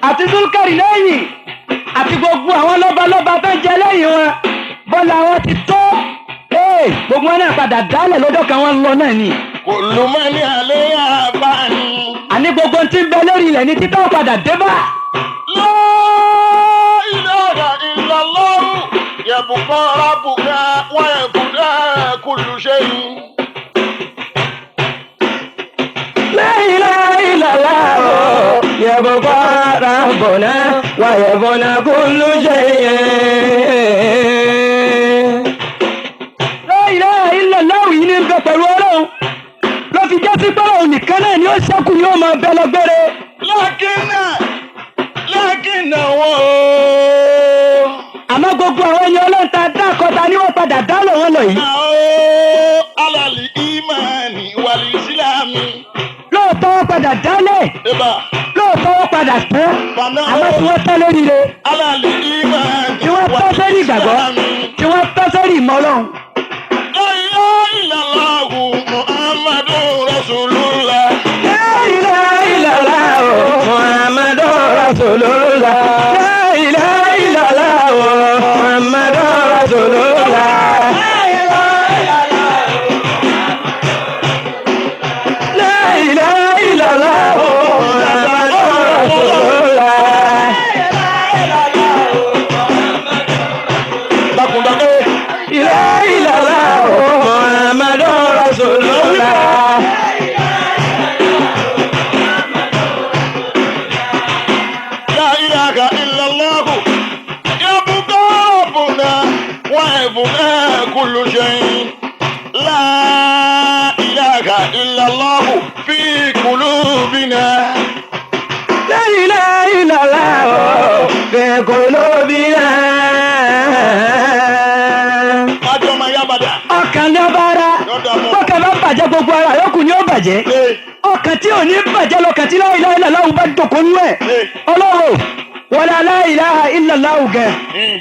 àti Zulkari lẹ́yìn àti gbogbo àwọn lọ́balọ́ba tó ń jẹ lẹ́yìn wọn, bọ́lá wọn ti tó ee, gbogbo wọn náà padà dálẹ̀ lọ́jọ́ kan, wọn lọ náà ni. Kùlù mọ́ni alẹ́ fani. Àní gbogbo tí ń bẹ lórí ilẹ̀ ní títọ́ padà dé bá. La ilaha illallah, yabqa rabbuka wa yabqa kullu shay. لا إله إلا الله يبقى ربنا ويبنى كل شيء. La ilaha illallah yìí ní ń bẹ pẹ̀lú Ọlọ́run ló fi jẹ́ sí pé òun nìkan náà ni ó ṣẹ́kù, ni ó máa bẹ lọ gbére. Lákínà wọ́n. Àmọ́ gbogbo àwọn ẹni Ọlọ́run ta dákọta ni wọ́n padà dá lọ́wọ́ lọ yìí. Alali imani wali islami. Lóòótọ́ wọ́n padà dálẹ̀, Eba. lóòótọ́ wọ́n padà tán, àmọ́ tí wọ́n tán lórí ire, Alali imani tí wọ́n tán sórí ìgbàgbọ́, tí wọ́n tán sórí ìmọ̀ Ọlọ́run. La ilaha illallah Muhammadu Rasulullah. لا إله إلا الله محمد رسول الله. لا إله إلا الله محمد رسول الله. لا إله إلا الله محمد رسول الله. Dákúndákẹ́. لا إله إلا الله محمد رسول الله. La ilaha illallah. Yabqa rabbuna wa yabqa kullu shay. La ilaha illallah fi qulubina. لا إله إلا الله في قلوبنا. Májọ́ máa yá bàdà. Ọkàn ní ọba ara, bọ́kàn bá bàjẹ́, gbogbo ara yòókù ni ó bàjẹ́. Ọkàn tí ò ní bàjẹ́ lọkàn tí la ilaha illallah bá dòkó nú ẹ̀. Ọlọ́run wọlé la ilaha illallah gẹ̀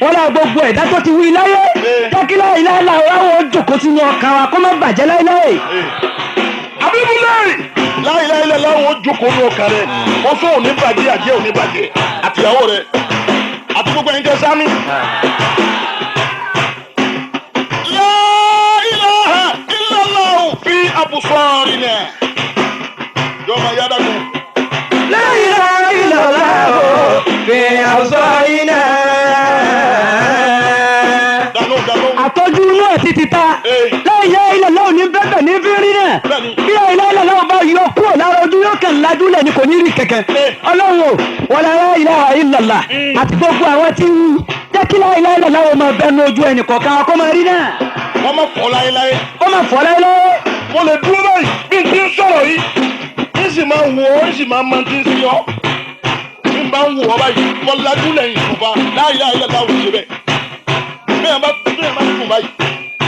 wọlé gbogbo ẹ̀dá tó ti wí láyé, jẹ́ kí la ilaha illallah ó jòkó sínú ọkàn wa, kó má bàjẹ́ láéláé. Abibulayi. La ilaha illallah ó jókòó ní ọkàn rẹ̀. Wọ́n fún òní bàjẹ́, àjẹ́ òní bàjẹ́. Àtìyàwó rẹ̀. Àti gbogbo ẹ̀yin tẹ́ sámi. La ilaha illallah fi absarina. Jọ́mọ yá dàgbọ́. لا إله إلا الله في أبصارنا. Dànù dànù. Àtọ́jú inú ẹ̀ ti ta. La ilaha illallah ní bẹ́bẹ̀ ní fírí náà. Bẹ́ẹ̀ni. Bí la ilaha illallah bá yọ kúrò lára ojú, yóò kàn. kàn lajúlẹ̀ ni kò ní rí kankan. Ọlọ́run o, wala la ilaha illallah àti gbogbo àwọn tí ń jẹ́ kí la ilaha illallah wọn máa bẹnu ojú ẹnì kọ̀ọ̀kan kó máa rí náà. Wọ́n máa fọ́ láéláé. Kó máa fọ́ láéláé. Mo lè dúró báyìí bí n ti ń sọ̀rọ̀ yìí, n sì máa wò ó, n sì máa máa ti ń sí ọ. Bí n bá ń wò ọ báyìí, mo lajú lẹ́yìn ìfúnpa la ilaha illallah ò ṣe bẹ́ẹ̀. Bẹ́ẹ̀ bá bẹ́ẹ̀ bá sùn báyìí,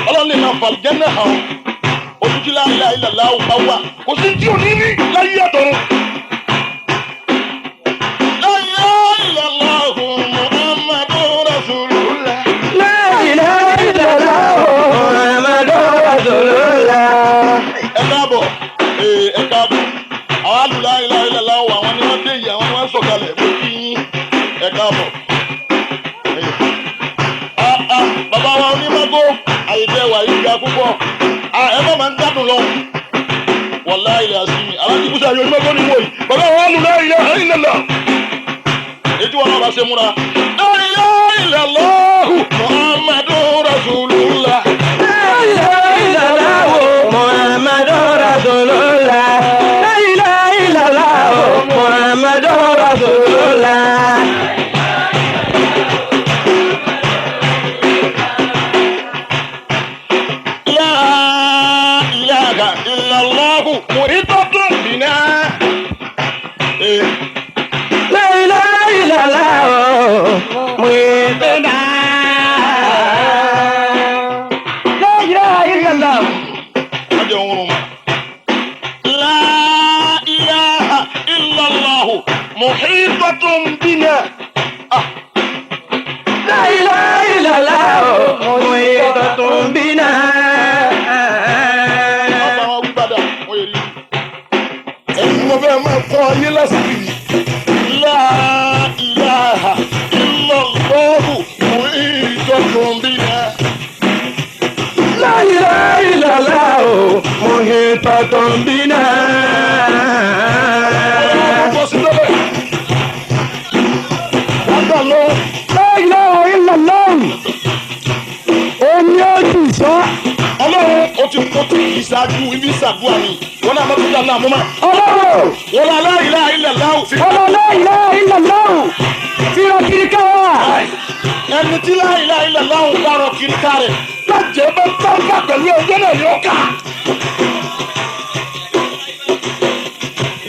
Ọlọ́run lè máa fàlùjẹ́ náà hàn ojú tí la ilaha illallah ò bá wà. Kò sí tí ò ní rí láyé àtọ̀run. La ilaha illallah Muhammadur Rasulullah. La ilaha illallah Muhammadur Rasulullah. Ẹ káàbọ̀, ẹ káàbọ̀. Àwọn alùlá ilá ilá láwọ, àwọn ni wọ́n dé yìí, àwọn ni wọ́n sọ̀kalẹ̀. Mo kí yín, ẹ káàbọ̀. Ah, ah, bàbá wa onímọ́gó àyètẹ́ wà yìí ga púpọ̀. Ah, ẹ má máa ń gbádùn lọ. Wàlá ilẹ̀ àṣìmí alájí kúṣà yóò onímọ́gó ni wò yìí. Bàbá wa alùlá ilá ilá lá ètí wọn náà bá ṣe múra. La ilaha illallah Muhammadu Rasulullah. La ilaha illallah Muhammadur Rasulullah. La ilaha illallah Muhammadur Rasulullah. La ilaha illallah muhitatun bina. La ilaha illallah muhitatun. La ilaha illallah. Ọjọ́ òun rùn mọ́. La ilaha illallah muhitatun bina. Ah, La ilaha illallah muhitatun bina. Bàbá wa wí padà, wọ́n yẹ rí. Ẹ̀yin mo fẹ́ máa kọ́ ayé lásìkò yìí. La ilaha illallah muhitatun bina. La ilaha illallah muhitatun bina. Bọ́ sí lọ́lẹ̀. Wọ́n lọ. La ilaha illallah. Omi ó jù sọ. Ọlọ́run ó ti kó tó ìṣáájú ibi ìṣàdúrà ni wọn náà mọ́tò dáná àmúmá. Ọlọ́run. Wọn lọ la ilaha illallah sí. Ọlọ́run la ilaha illallah. Fíra kiri káwá. Ẹni tí la ilaha illallah ń bá rọ kiri ká rẹ̀ lájẹ́ bá tọ́ka pẹ̀lú ẹgbẹ́ náà ni ó kà.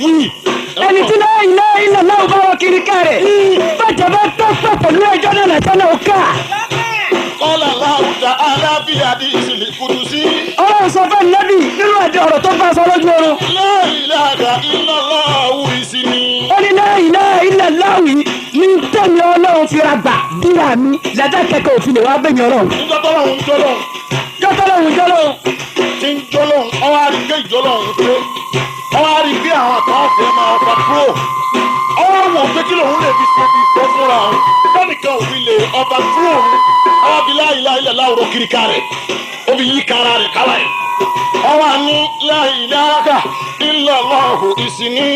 Wí. Ẹni tí la ilaha illallah bá rọ kiri ká rẹ̀. Bàjẹ́ bá tọ́pọ̀ pẹ̀lú ẹjọ́ náà lẹ́sẹ̀ náà ó kà. Qala Allahu ta'ala fi hadisil qudusi. Ọlọ́run sọ fẹ́ nẹ́bì nínú ẹ̀dẹ̀ ọ̀rọ̀ tó bá sọ lójú oorun. La ilaha illallah ìsinmi. Ó ní la ilaha illallah yìí ní tẹ̀mí Ọlọ́run fi ra gbà bíra mi lẹ́dá kẹ́kẹ́ òfin lè wá bẹ̀yìn Ọlọ́run. Níjọ́ tọ́lọ́run jọ́lọ́run Jọ́tọ́lọ́run jọ́lọ́run. tí ń jọ́lọ́run, ọwọ́ àrígbé ìjọ́lọ́run pé ọwọ́ àrígbé àwọn kan fẹ́ máa ọ̀pá kúrò. Ọwọ́ wò pé kí lòun lè fi ṣe ìfẹ́ fúnra òun. Tẹ́nìkan òfin lè ọba kúrò òun. Ọwọ́ fi la ilaha illallah rọ kiri ká rẹ̀. Ó fi yí kára rẹ̀ kálá ẹ̀. Ọwọ́ àní la ilaha illallah ìsìní.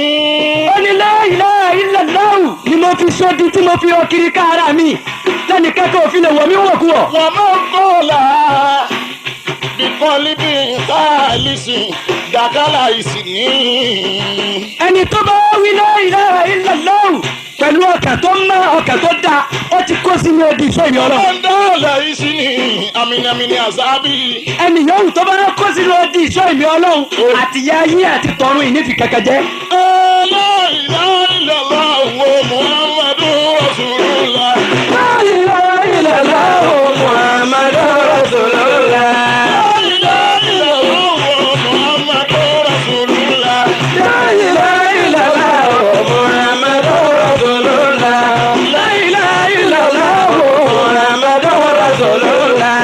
Ó ní la ilaha illallah ni mo fi sódi tí mo fi rọ kiri ká ara mi. Lẹ́nu kẹ́kẹ́ òfin lè wọ̀ mí wọ̀kúwọ̀. Wọ́n máa ń kọ́ la bíkọ́lí bí sáàlìsì dàkálà ìsìní. Ẹni tó bá wí la ilaha illallah pẹ̀lú ọkàn tó mọ́, ọkàn tó dáa, ó ti kó sínú odi ìfẹ́ mi Ọlọ́run. Ọ̀ndàlà ìsìní àmìnàmìnì àzábì. Ẹni yòówù tó bá kó sínú odi ìṣọ́ ìmí Ọlọ́run àti ìyá ayé àti tọ̀run ìnífi kẹ̀kẹ́ jẹ́. La ilaha illallah Muhammadu Rasulullah. La ilaha illallah Muhammadu Rasulullah. La ilaha illallah Muhammadu Rasulullah. La ilaha illallah Muhammadu Rasulullah. La ilaha illallah Muhammadu Rasulullah.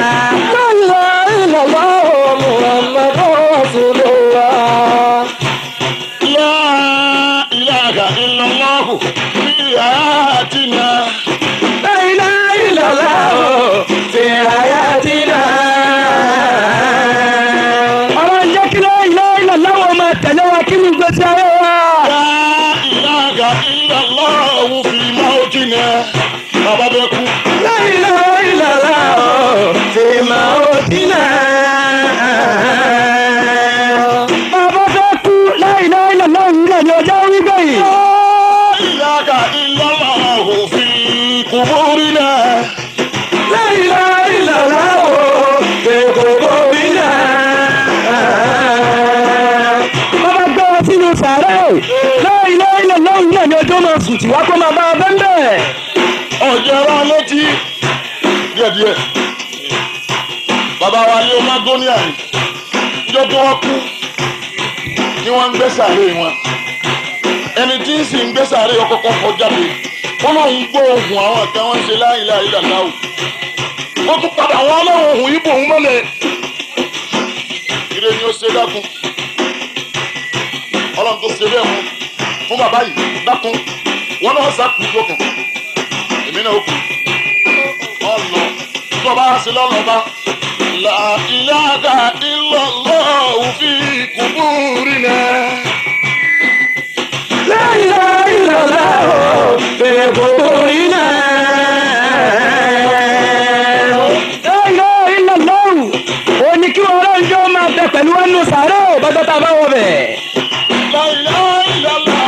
La ilaha illallah Muhammadu Rasulullah. La tì wá kó máa bá a bẹ́ẹ̀. Ọ̀jẹ̀ rán létí díẹ̀díẹ̀. Bàbá wa ní ọmọ gómìnà yìí níjọ́ tí wọ́n kú ni wọ́n ń gbé sàárè wọn. Ẹni tí ń sì ń gbé sàárè ọkọ̀ọ̀kọ̀ kọ jáde. Ó lóun gbọ́ ohùn àwọn kan wọ́n ń ṣe la ilaha illallah. Ó tún padà wọ́n lọ́wọ́ ohùn ibò òun mọ́lẹ̀. Ire ni ó ṣe dákun. Ọlọ́run tó ṣe bẹ́ẹ̀ fún bàbá yìí dákun. Wọ́n náà sá kú lókun. Èmi náà ó kú. Ọlọ tó bá ṣe lọ́lọ́ba. La ilaha illallah fi kuburina. La ilaha illallah fi kuburina. La ilaha illallah ó ní kí wọn ọlọ́run jọ máa bẹ pẹ̀lú wọn nù sàárè bọ́jọ́ tá a bá wọ bẹ̀. La ilaha illallah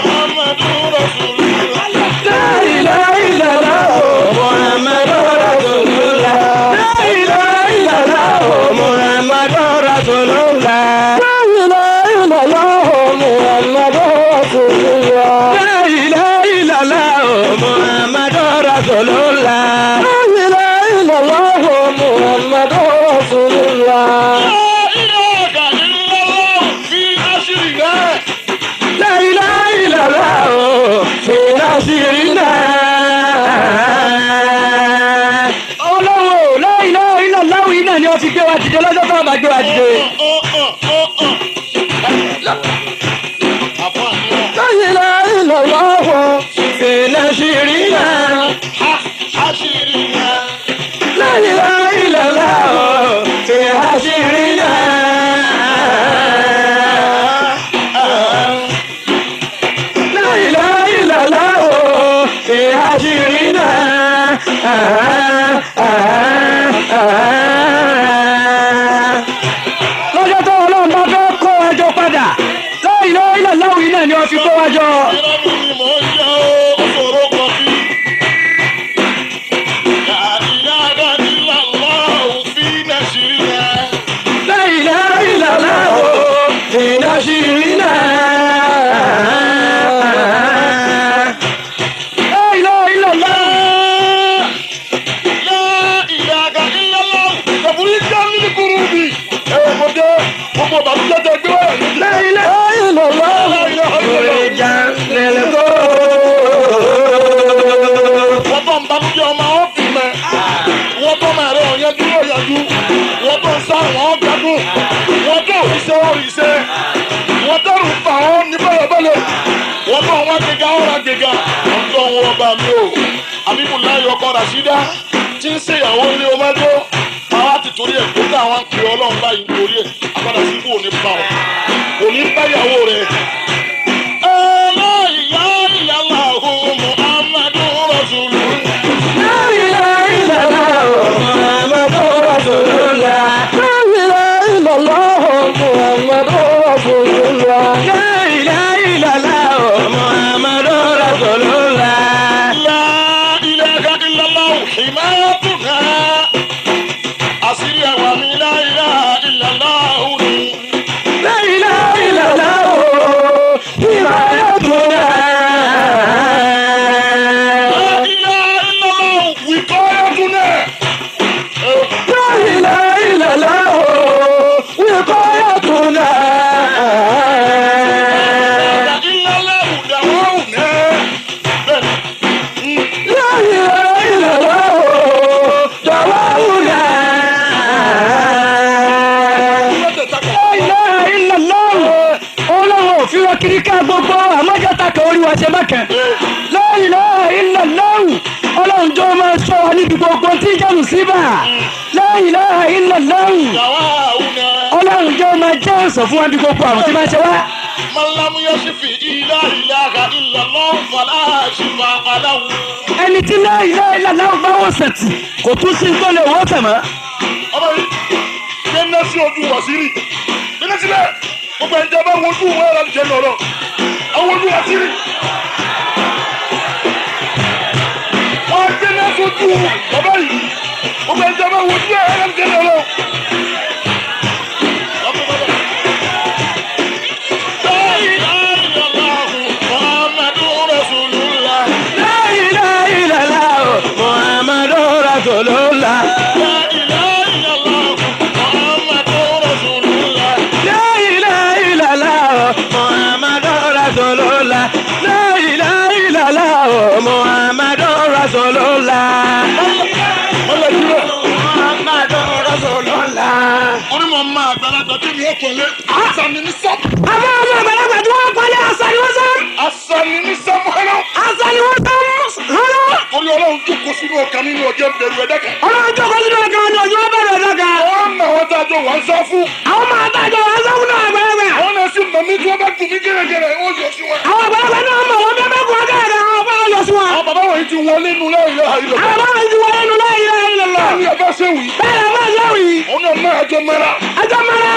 Muhammadur Rasulullah. La ilaha illallah Muhammadur Rasulullah. La ilaha illallah Muhammadur Rasulullah. La ilaha illallah Muhammadur Rasulullah. La ilaha illallah Muhammadur Rasulullah. La ilaha illallah Muhammadur Rasulullah. La ilaha illallah fi ashrina. La ilaha illallah fi nasirina. Ọlọ́run o, la ilaha illallah yìí náà ni ó fi gbé wa dìde lọ́jọ́ tó bá gbé wa dìde. La ilaha illallah fi nasirina. Ashrina. La ilaha illallah fi nasirina. La ilaha illallah fi nasirina. Lọ́jọ́ tó Ọlọ́run bá fẹ́ kó wa jọ padà, la ilaha illallah yìí náà ni wọ́n fi kó wa jọ. Irọ́ mi ni mò ń jẹ́ ó ṣòro kan bí. La ilaha illallah fi nashrina. La ilaha illallah fi nasirina. La ilaha illallah. La ilaha illallah kàbúrí jẹ́ nínú kúrú mi. Ẹ wò mo dé gbogbo bàbá jẹ́ gbé wáyà lójú. La ilaha illallah. La ilaha illallah. Wọ́n tó ń banújẹ́ ọmọ ọ́ fi mẹ́. Wọ́n tó máa rẹ̀ ọ̀yẹ́jú ọ̀yẹ́jú. Wọ́n tó ń sá àwọn ọ̀gbádùn. Wọ́n tó òrìṣẹ́ òrìṣẹ́. Wọ́n tó rù fà ọ́ ní bẹ́lẹ̀bẹ́lẹ̀. Wọ́n tó wọn gbéga ọ̀rà gbéga. Wọ́n tó wọn ọba mi o. Àbíkú láyọ̀ ọkọ Ràṣídá tí ń ṣèyàwó ilé ọmọdé. Àwa ti torí ẹ̀ kó táwọn ń pè Ọlọ́run báyìí nítorí ẹ̀. Àpàdà sí kò ní bá ọ. Kò ní báyàwó rẹ̀. La ilaha illallah Muhammadur Rasulullah. La ilaha illallah Muhammadur Rasulullah. La ilaha illallah Muhammadur Rasulullah. La ilaha illallah Muhammadur Rasulullah. La ilaha illallah himayatuna. Àṣírí ẹwà mi la ilaha illallah ni. La ilaha illallah himayatuna. La ilaha illallah wiqayatuna. La ilaha illallah wiqayatuna. La illallah dawuna. Bẹ́ẹ̀ni. La ilaha illallah dawuna. La ilaha illallah Ọlọ́run ò fi wá kiri ká gbogbo àmọ́jọ́ta kan orí wa ṣe bákan. La ilaha illallah Ọlọ́run jọ máa sọ wa níbi gbogbo tí ń jẹ́nu síbà. La ilaha illallah Dawuna. Ọlọ́run jọ máa jẹ́ ọ̀sán fún wa níbi gbogbo àrùn tí máa ṣe wá. Man lam yashfi la ilaha illallah fala shifa'a lahu. Ẹni tí la ilaha illallah bá wọ̀ sẹ̀tì kò tún sí tó lè wọ́ sẹ̀ mọ́. Ọmọ yìí gbé ná sí ojú wàsírí gbé ná sílẹ̀ gbogbo ẹ̀jẹ̀ bá wojú wọn ẹ̀rọ jẹ́ lọ́rọ̀ àwọn ojú wàsírí. Wọ́n gbé ná sójú bàbá yìí gbogbo ẹ̀jẹ̀ bá wojú ẹ̀rọ jẹ́ lọ́rọ̀. La ilaha illallah Muhammadur Rasulullah. Ọmọ àgbàlagbà tí mi ò pọ̀lẹ́. Asani ní sọ́m. Àbá ọmọ àgbàlagbà tí wọ́n pọ̀lẹ́ asani wọ́n sọ́m. Asani ní sọ́m hẹ́rọ́. Asani wọ́n sọ́m hẹ́rọ́. Orí Ọlọ́run jókòó sínú ọkàn mi ní ọjọ́ bẹ̀rù ẹ̀dá kan. Ọlọ́run jókòó sínú ọkàn ní ọjọ́ bẹ̀rù ẹ̀dá kan. Wọ́n mọ àwọn tá a jọ wà ń sá fún. Àwọn máa tá a jọ wà ń sá fún náà àgbàlagbà. Àwọn náà sì mọ̀ mí tí wọ́n bá dùn mí gẹ́gẹ́rẹ́, ó yọ sí wọn. Àwọn àgbàlagbà náà mọ̀ wọ́n bẹ́ẹ̀ bẹ́ẹ̀ kú akẹ́rẹ́ àwọn bá yọ sí wọn. Àwọn bàbá wọ̀nyí ti wọlé nu la ilaha illallah. Àwọn bàbá wọ̀nyí ti wọlé nu la ilaha illallah. Bẹ́ẹ̀ni ẹ bá ṣe wì. Bẹ́ẹ̀ni ẹ bá ṣe wì. Òun náà máa jọ mẹ́ra. Ẹjọ́ mẹ́ra.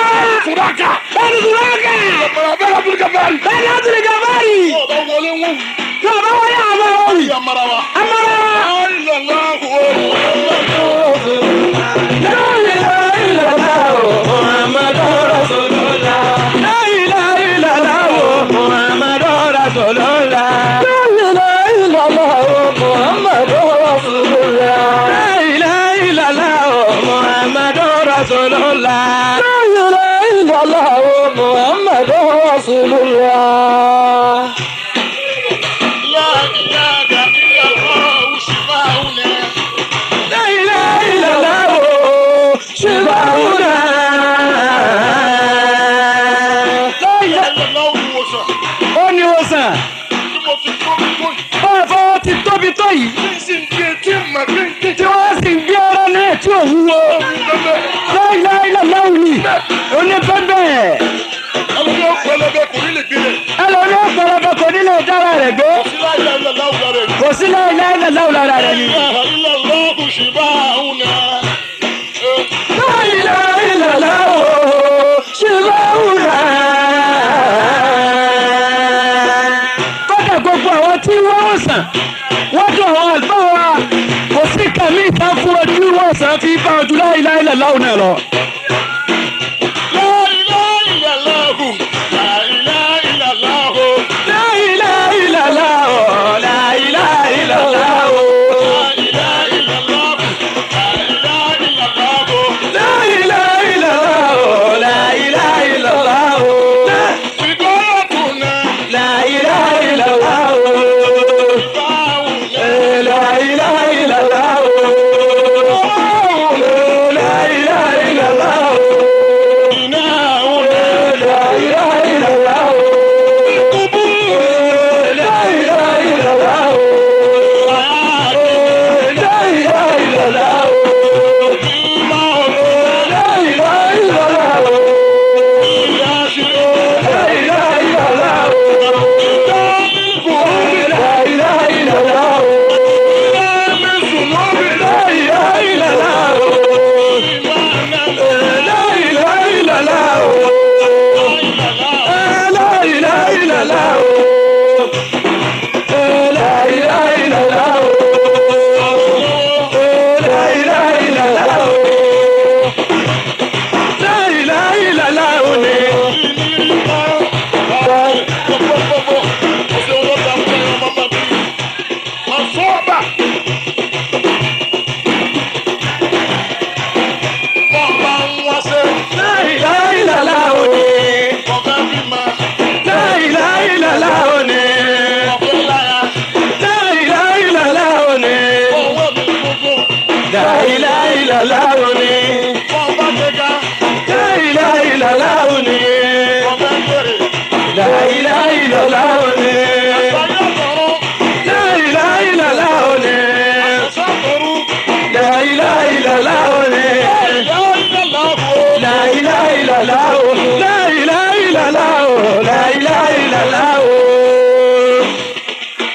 Sùdákà. Bẹ́ẹ̀ni sùdákà. Mẹ́ra bẹ́ẹ̀ Abdul Gafari. Bẹ́ẹ̀ni Abdul Gafari. Yóò bá wọlé wọn wì. Yóò bá wọlé àwọn wì. Amara wa. Amara wa. Ó ní wòsàn. Báwo ti tóbi tó yìí? Tí wọ́n sì ń gbé ọ̀rọ̀ náà tí ò wúwo. Láìláìláìláì ni onífẹ́bẹ̀. Ẹlòmí ọ̀pọ̀lọpọ̀ kò ní lè dára rẹ̀ gbé. Kò sí láìláìláìláì lára rẹ̀ ni. Kódà gbogbo àwọn tí wọ́n sàn, wọ́n dùn àwọn àlùfáà wa, kò sí kàmí ìta fún ọ tí wọ́n sàn fi bá ojú láìláìláìláì náà lọ.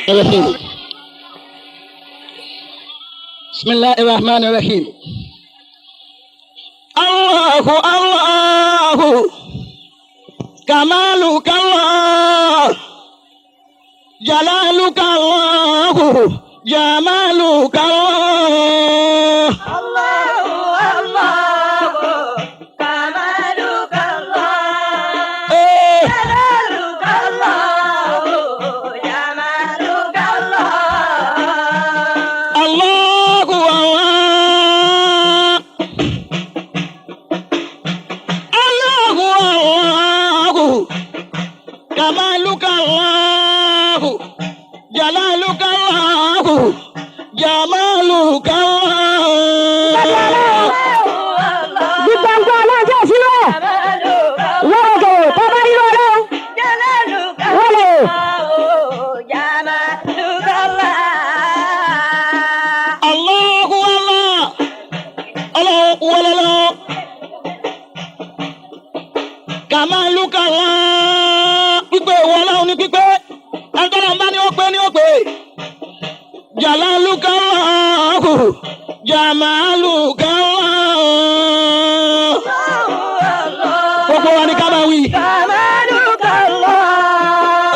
الرحيم. بسم الله الرحمن الرحيم. الله الله كمالك الله جلالك الله جمالك الله الله الله كمالك الله جلالك الله جمالك الله الله الله الله كمالك الله جلالك الله جمالك الله. Gbígbàgbọ́ ọlọ́jọ́ sílẹ̀. Kàmáàlúkà Allah. Pípé ìwọ ọlọ́run ní pípé. Ẹgbẹ́rún bá ní ó pé ní ó pé. Jàlálùkà Allahu. Jàmálùkà Allah. Gbogbo wa ni ká máa wí. Kàmálùkà Allah.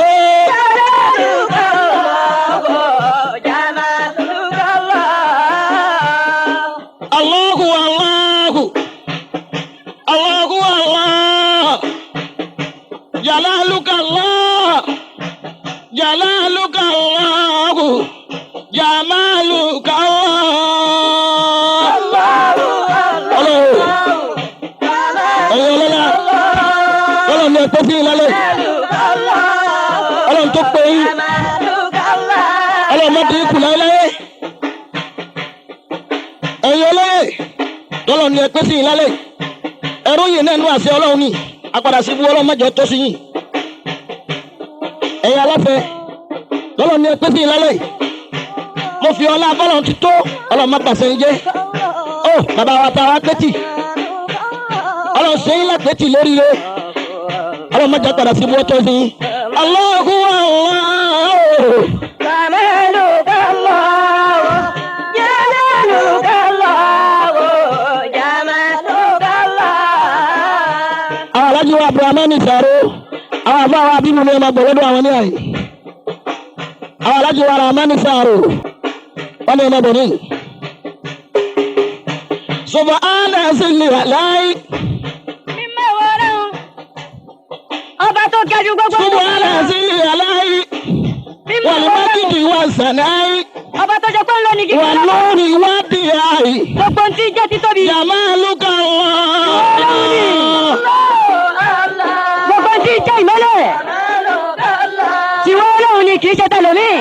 Ee. Jàlálùkà Allah. Jàmálùkà Allah. Allahu Allahu Allahu Allah Jalaluka Allah Jalaluka Allahu Jamaluka Allah. Ọlọ́run ẹ̀yin ọlọ́lá ọlọ́run ní ẹ̀pẹ́ sí ìlálẹ̀ ọlọ́run tó pé yín ọlọ́run má dín kù láéláé ẹ̀yin ọlọ́yè tọ́lọ̀ ní ẹ̀pẹ́ sí ìlálẹ̀ ẹ̀rú yìí náà nú àṣẹ ọlọ́run ni àpàdà sí ibú ọlọ́run mẹ́jọ tó sí yìí ẹ̀yin aláfẹ́ tọ́lọ̀ ní ẹ̀pẹ́ sí ìlálẹ̀ mo fi ọlá bọ́lọ̀ ti tó ọlọ́run má pàṣẹ yín jẹ́ ó bàbá wa ta wa pẹ́tì ọlọ́run ṣe yín lápẹ́tì lóríire ọlọ́run mẹ́jọ padà sí ibú ọtọ́ sí yín Allahu Allah. Kàmálùkà Allah. Jàlálùkà Allah. Jàmálùkà Allah. Àwọn alájú wa Abdulrahman Saro, àwọn àbá wa bíbù ní ọmọ gbọ̀lọ́dọ̀ àwọn ní àyè. Àwọn alájú wa Rahman Saro, wọ́n ní ọmọ bọ̀ ní. Subhana zili alai, Mímọ́ ìwọ Ọlọ́run. Ọba tó ga jù gbogbo. Subhana zili alai, Mímọ́ wal ìwọ Ọlọ́run. majidi wa sanai, Ọba tó jẹ pé ń lọ ní gíga. wal nuri wa diyai, Gbogbo ohun tí jẹ́ títóbi. jamaluka Allah. Gbogbo ohun tí jẹ́ ìmọ́lẹ̀. Tiwọ́ Ọlọ́run ni kì í ṣe tẹlòmíì.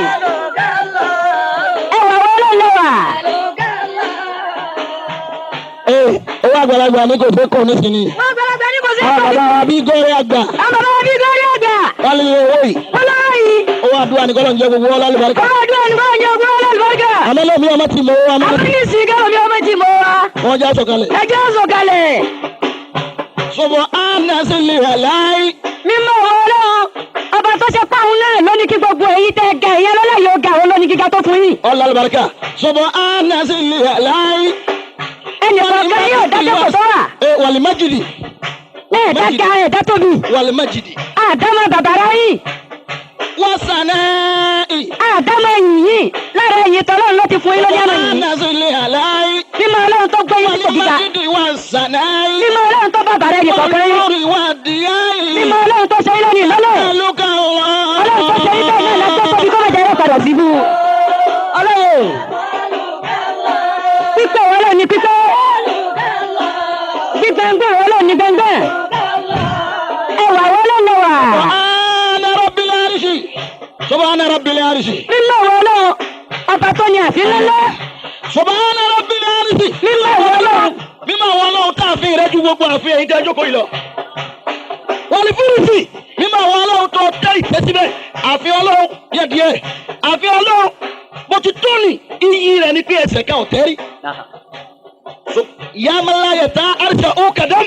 Ẹwà Ọlọ́run ló wà. Ee, owó àgbàlagbà ní kò fẹ́ kọ́ nísìnyí. Wọ́n gbọ́dọ̀ ní kò sí Àwọn ìtọ́jú. bàbá wa bí gọ́ọ̀rẹ́ àgbà, Àwọn bàbá wa bí gọ́ọ̀rì àgbà. wọ́n lè owó yìí. Wọ́n lọ́wọ́ yìí. Owó àdúrà ní kọ́lọ̀ ń jẹ́ gbogbo ọlá lùbáríkà. Ọmọ àdúrà ní báwọn jẹ́ ogún ọlọ́lùbáríkà. Àmọ́ lómi ọmọ ti mọ owó àmọ́ Àwọn ní sìgá omi ọmọ ti mọ wa. wọ́n já sọ̀kalẹ̀. Ẹjọ́ sọ̀kalẹ̀. Sọ̀bọ̀ ánásílẹ̀ aláì. Mímọ́ Ọlọ́run. Ọba tó ṣe páhùn náà ló ní kí gbogbo èyí tẹ́ ga ìyẹn lọ́lá yóò ga òun ló ní gíga tó fún yín. Ọlá lùbáríkà. Sọ̀bọ̀ ánásílẹ̀ aláì. Ẹnì kọ̀ọ̀kan yóò dájọ́ kò sọ́wà. Ẹ wàlímájìdì. Ẹ̀ẹ́dá ga ẹ̀dá tóbi. Wàlímájìdì. Àdámọ̀ bàbàrà yìí. Wọ́n sànẹ́ ì. Àdámọ̀ yìnyín. Lára ẹ̀yìn tọ́lọ́run ló ti fún yín lóní àmọ̀ yìí. Ánásílẹ̀ aláì. Mímọ́ Ọlọ́run tó gbé yín sípò gíga. Wàlímájìdì wà sànẹ́ ì. Mímọ́ Ọlọ́run tó bàbàrà ẹnì kọ̀ọ̀kan yín. Wàlúùrì wà díẹ̀ ì. Mímọ́ Ọlọ́run tó ṣe yín lónìí lọ́lẹ̀. Lùkà Ọlọ́run tó ṣe yín bẹ́ẹ̀ náà lọ́jọ́ tóbi kó má jẹ́ ẹ̀rọ padà síbú. Ọlọ́run. Pípẹ́ Ọlọ́run ni pípẹ́. Gbígbẹ́ngbẹ́ Ọlọ́run ni gbẹ́ngbẹ́. Ẹwà Ọlọ́run ló wà. Subhana rabbil arshi. Subhana rabbil arshi. Mímọ́ Ọlọ́run. Ọba tó ní àfin ńlá. Subhana rabbil arshi. Mímọ́ Ọlọ́run. Mímọ́ àwọn ọlọ́run tá a fi rẹ́ ju gbogbo àfihàn yìí tẹ́ jókòó yìí lọ. Wọ́n ní fúrúfì. Mímọ́ àwọn ọlọ́run tó tẹ́ ìtẹ́ síbẹ̀. Àfihàn ọlọ́run díẹ̀díẹ̀. Àfihàn ọlọ́run bó ti tó ní iyì rẹ̀ ní pé ẹsẹ̀ ká ọ̀tẹ́ rí. Yàmàlá yẹ tá àrìsà ó kàdám.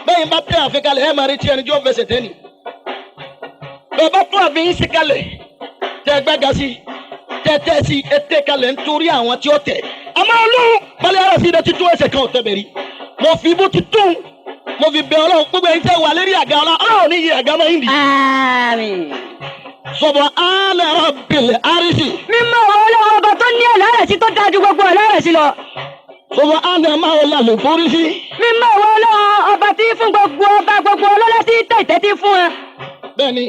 Bẹ́ẹ̀ bá tẹ àfin kalẹ̀ ẹ̀ máa retí ẹni tí ó fẹsẹ̀ tẹ́ ni. Bẹ́ẹ̀ bá tún àfin yín sí kalẹ̀ tẹ́ gbága sí tẹ́ tẹ́ sí ẹ tẹ́ kalẹ̀ nítorí àwọn tí ó tẹ̀. Àmọ́ ọlọ́run balẹ̀ ara sí ilẹ̀ títún ẹsẹ̀ kan ọ̀tẹ̀ bẹ̀rí. Mo fi bó ti tún mo fi bẹ ọlọ́run gbogbo ẹ̀yin tẹ́ wà lérí àga ọlọ́run ọlọ́run ní iye àga máa ń dì. Àmín. Sọ̀bọ̀ alẹ́ rabbil arshi. Mímọ́ Ọlọ́run ọba tó ní àlàárẹ̀ sí tó dáa ju gbogbo àlàárẹ̀ sí lọ. Sọ̀bọ̀ alẹ́ máa wọlé àlùfóríṣi. Mímọ́ Ọlọ́run ọba tí fún gbogbo ọba gbogbo ọlọ́lá tí tẹ̀tẹ̀ tí fún ẹ. Bẹ́ẹ̀ni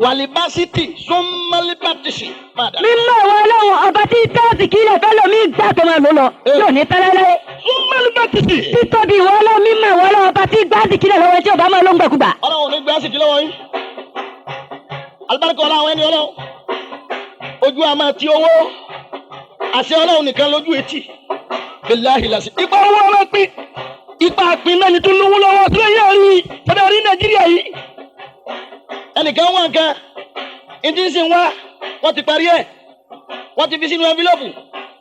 wàlíbásítì súnmọ́líbátìsì padà. Mímọ́ Ọlọ́run ọba tí tẹ́ẹ̀sì kí ilẹ̀ fẹ́ lomi gbà tó máa lò lọ. Yóò ní tẹ́lẹ́lẹ́. Súnmọ́líbátìsì. Títóbi ìwọ Ọlọ́run mímọ́ ìwọ Ọlọ́run ọba tí gbáàsì kílẹ̀ lọ́wọ́ tí ọba máa ló ń gbàkúgbà. Ọlọ́run ò ní gbé àsìkí lọ́wọ́ yín. Alùbáríkà ọlọ́run ẹni ọlọ́run. Ojú a máa ti owó. Àṣẹ ọlọ́run nìkan lójú etí. Bíláhì làṣẹ. Ipa owó ọlọ́run pín. Ipa àpín náà ni tó lówó lọ́wọ́ tó yẹ rí. Tọ́lá rí Nàìjíríà yìí. Ẹnìkan wà nǹkan. Ìdí ń sìn wá. Wọ́n ti parí ẹ̀. Wọ́n ti fi sínú ẹnfílọ́pù.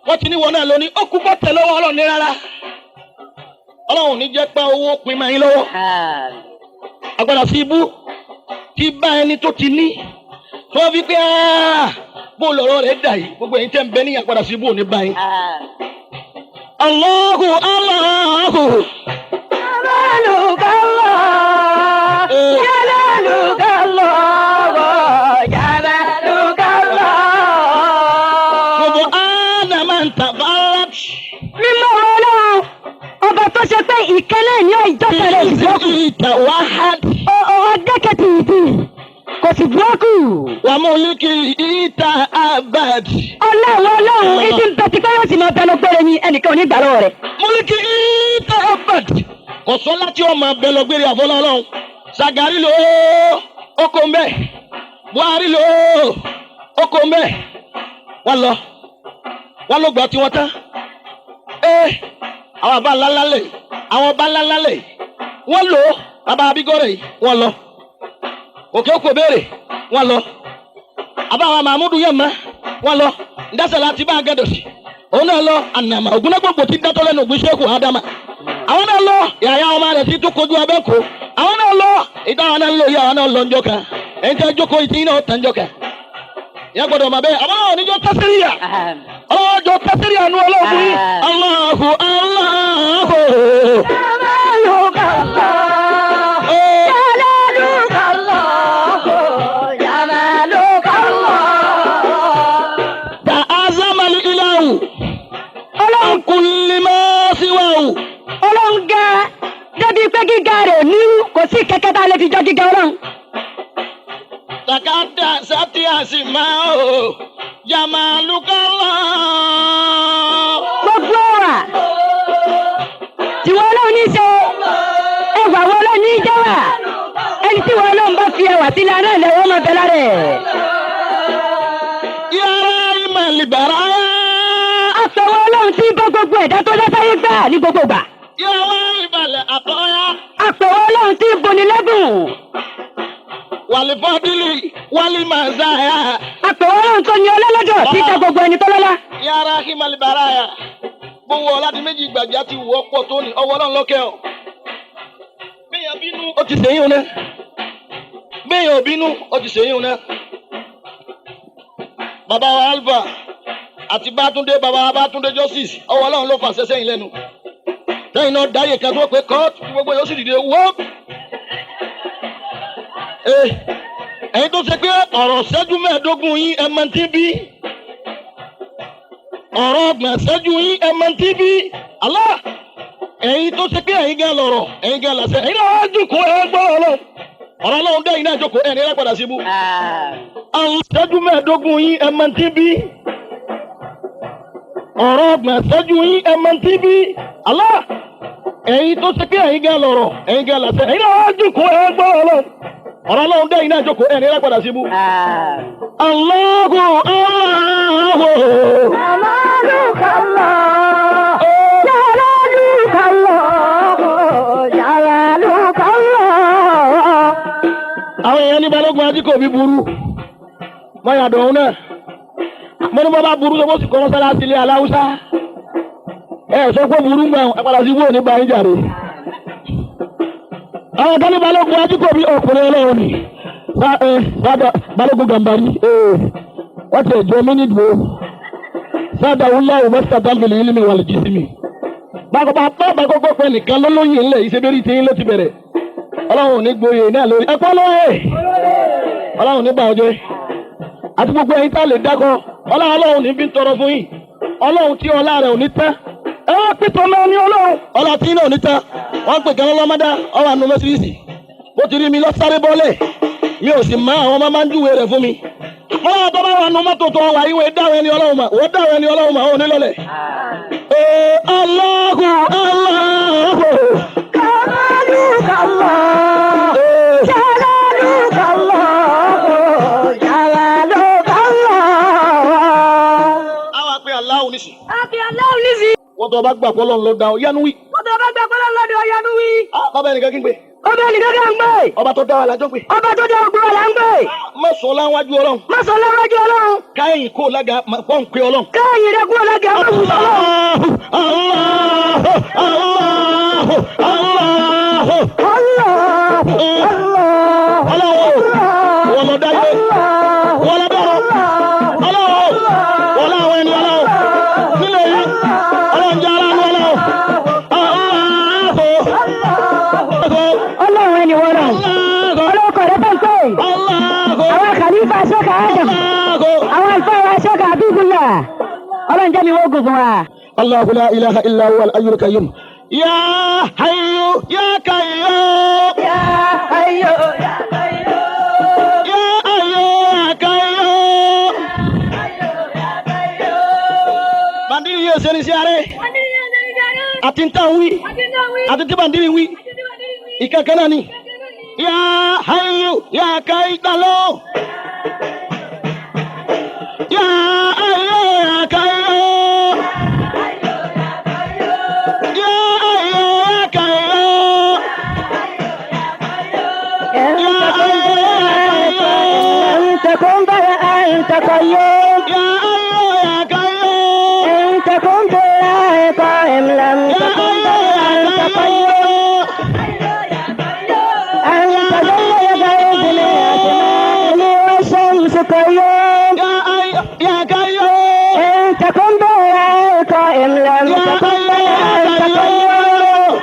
Wọ́n ti ní wọn náà lóní. Ó kú bọ́ tẹ̀ lọ́wọ́ ọlọ́run ní rárá. Ọlọ́run ò ní jẹ́ pé owó pin máa yín lọ́wọ́. Agbára sí ibú ti bá ẹni tó ti ní tó fi pé bó lọ̀rọ̀ rẹ̀ dà yìí gbogbo ẹ̀yin tẹ́ ń bẹ ní agbára sí ibú ò ní bá yín. Allahu Allahu. Gbogbo ádámà ń tàbárat. Mímọ́ Ọlọ́run ọba tó ṣe pé ìkẹlẹ́ ní ìjọsìn rẹ̀ ìbúrọ́kù. Ìtàwáhad. Ọ̀ọ́dẹ́kẹ̀tì ìdì kò sì búrọ́kù. Wàmúlíkì ìta abad. Ọlọ́run Ọlọ́run ìdí ń bẹ tipẹ́ yóò sì máa bẹ lọ gbére ni ẹnìkan ò ní gbà lọ́wọ́ rẹ̀. Múlíkì ìta abad. Kò sọ láti ọmọ abẹ lọ gbére àfọlọ́ ọlọ́run. Sagari ló oko ń bẹ̀. Buhari ló oko ń bẹ̀. Wọ́n lọ. Wọ́n ló gbà tiwọn tán. Ee àwọn àbá ńláńlá lè àwọn ọba ńláńlá lè wọ́n lò ó bàbá abigore yìí wọ́n lọ. Òkè òkò béèrè wọ́n lọ. Àbá àwọn Mahmudu yẹn mọ́ wọ́n lọ. Ndásẹ̀ láti bá a gẹ́dọ̀ sí. Òun náà lọ ànàmà ògúnnágbòǹgbò tí dátọ́ lẹ́nu ògùn sẹ́kù Ádámà. Àwọn náà lọ yàyà ọmọ rẹ̀ tí tó kojú abẹ́ kó. Àwọn náà lọ ìdá àwọn náà ń lò yí àwọn náà lọ njọ́ kan. Ẹ̀yin tí a jókòó ìtì náà tàn njọ́ kan. Ìyá gbọ́dọ̀ mà bẹ́ẹ̀ àwọn náà oníjọ́ tẹ́síríyà. Ọlọ́jọ́ tẹ́síríyà nu ọlọ́ọ̀bù yìí. Allahu Allahu. Ta'azama al-ilahu. Ọlọ́run An kulli ma siwahu. Ọlọ́run ga débi pé gíga rẹ̀ ní kò sí kẹ́kẹ́ tá a lè fi jọ gíga Ọlọ́run. Takada sati asimao. Jamalukallah. Gbogbo ọ̀rà tiwọn Ọlọ́run ní í ṣe ẹwà wọn Ọlọ́run ní í jẹ́ wà ẹni tí wọn Ọlọ́run bá fi ẹwà sílẹ̀ náà lẹ́wọ́ máa bẹ lára ẹ̀. Ya rahima al-baraya. Àtọwọ́ Ọlọ́run tí bọ́ gbogbo ẹ̀dá tó lọ́sáyé gbà ní gbogbo ìgbà. Ya wahiba al-ataya. Àtọwọ́ Ọlọ́run tí boni lẹ́bùn. Wal fadli wal mazaya. Àtọwọ́ Ọlọ́run tó ní ọlọ́lọ́dọ̀ tí tẹ gbogbo ẹni tó lọ́lá. Ya rahima al-baraya. Gbogbo ọ̀làdì méjì gbàgbé àti wù ọ́ pọ̀ tó ní ọwọ́ Ọlọ́run lọ́kẹ́ ọ̀. Béèyàn bínú ó ti sèyún náà. Béèyàn ò bínú ó ti sèyún náà. Bàbá wa Alfa àti Bátúndé bàbá wa Bátúndé Justice ọwọ́ Ọlọ́run ló fàṣẹ sẹ́yìn lẹ́nu. Lẹ́yìn náà dáyé kan tó pé kóòtù gbogbo yóò sì dìde wọ́. Ẹ̀yin tó ṣe pé ọ̀rọ̀ ṣẹ́jú mẹ́ẹ̀ẹ́dógún yín ẹ̀ máa ti bí ọ̀rọ̀ ọgbọ̀n ṣẹ́jú yín ẹ̀ máa ti bí Allah ẹ̀yin tó ṣe pé ẹ̀yin gan lọ̀rọ̀ ẹ̀yin gan làṣẹ ẹ̀yin náà wá jókòó ẹ̀ gbọ́ ọlọ́run ọ̀rọ̀ ọlọ́run dẹ́yìn náà jókòó ẹ̀ ní ẹ̀ padà síbú. Àwọn ṣẹ́jú mẹ́ẹ̀ẹ́dógún yín ẹ̀ máa ti bí ọ̀rọ̀ ọgbọ̀n ṣẹ́jú yín ẹ̀ máa ti bí Allah ẹ̀yin tó ṣe pé ẹ̀yin gan lọ̀rọ̀ ẹ̀yin gan làṣẹ ẹ̀yin náà wá jókòó ẹ̀ gbọ́ ọlọ́run ọ̀rọ̀ ọlọ́run dẹ́yìn náà jókòó ẹ̀ ní ẹ̀ padà síbú. Allahu Allahu. Àwọn èèyàn ní balógun ajíkòbí burú mọ yàdọ̀ òun náà mo ní bọ́ bá burú tó bó sì kọ́ mọ́sálásí ilé aláwùsá ẹ sọ pé burú gbà ẹ padà sí wúrò nígbà yín jàre. Àwọn kan ní balógun ajíkòbí ọkùnrin ọlọ́run ni sábà balógun gàmbàrí wọ́n ti ẹ̀jọ́ mí nídùú sábà wúlá òun mẹ́ta dáńbìlì yìí mi wà lè jí sí mi. Bákan bá bá kọ́kọ́ pẹ́ nìkan lọ́lọ́yìn ńlẹ̀ ìṣebérí tí ń ló ti bẹ̀rẹ̀ ọlọ́run ò ní gboyè náà lórí ẹ̀kọ́ lóye ọlọ́run ní bá ọjọ́ àti gbogbo ẹ̀yin tá a lè dákọ ọlọ́run ọlọ́run ní fi ń tọrọ fún yín ọlọ́run tí ọlá rẹ̀ ò ní tán ẹ wá pìtàn náà ní ọlọ́run ọlá tí náà ò ní tán wọ́n pè kán lọ́mọdá ọwọ́ àánú mẹ́sìlísì bó ti rí mi lọ́sáré bọ́lẹ̀ mi ò sì má àwọn ọmọ máa ń júwe rẹ̀ fún mi wọ́n wá tó bá wà nù mọ́tò tó wà yíwèé dáwọ́ ẹni ọlọ́run mà wọ́n dáwọ́ ẹni ọlọ́run mà ó ní lọ́lẹ̀. Ee, Allahu Allahu. Àwa pe Allahu nísì. Àfi Allahu nísì. Wọ́n tó bá gbà pé Ọlọ́run ló dá ọ, yánú wí. Wọ́n tó bá gbà pé Ọlọ́run ló dá ọ, yánú wí. Ah, bàbá ẹnìkan kí n pè. Ọba ẹnìkan kí n pè. Ọba tó dá wa lájọ́ pè. Ọba tó dá ogun wa là ń pè. Má sọ láwájú Ọlọ́run. Má sọ láwájú Ọlọ́run. Káyìn kó lága pọ́n pé Ọlọ́run. Káyìn rẹ kúrò lága má wù Ọlọ́run. Allahu, Allahu, Allahu, Allahu. Allahu, Ọlọ́run ẹni wọ́n rọ̀. Ọlọ́kọ̀ rẹ̀ bẹ́ẹ̀ pé. Àwọn khalifa sọ́kà Adam. Àwọn àlùfáà wa sọ́kà Abibullah. Ọlọ́run jẹ́ mi wọ́gùn fún wa. الله لا إله إلا هو الحي القيوم يا حي يا قيوم يا حي يا قيوم يا حي يا قيوم Bàndírì yóò ṣe ní sí ààrẹ àti ń tàn wí àti tí bàndírì wí ìkankan náà ni يا حي يا قيوم يا حي يا قيوم يا حي يا قيوم يا حي يا قيوم إن تكن فأنت قيوم. يا حي يا قيوم إن تكن بالله قائم لم يا تكن حي يا فأنت قيوم. قيوم أنت ذل الغيب من أسمائه والشمس قيوم. يا حي يا قيوم إن تكن بالله قائم لم يا تكن حي يا فأنت قيوم. قيوم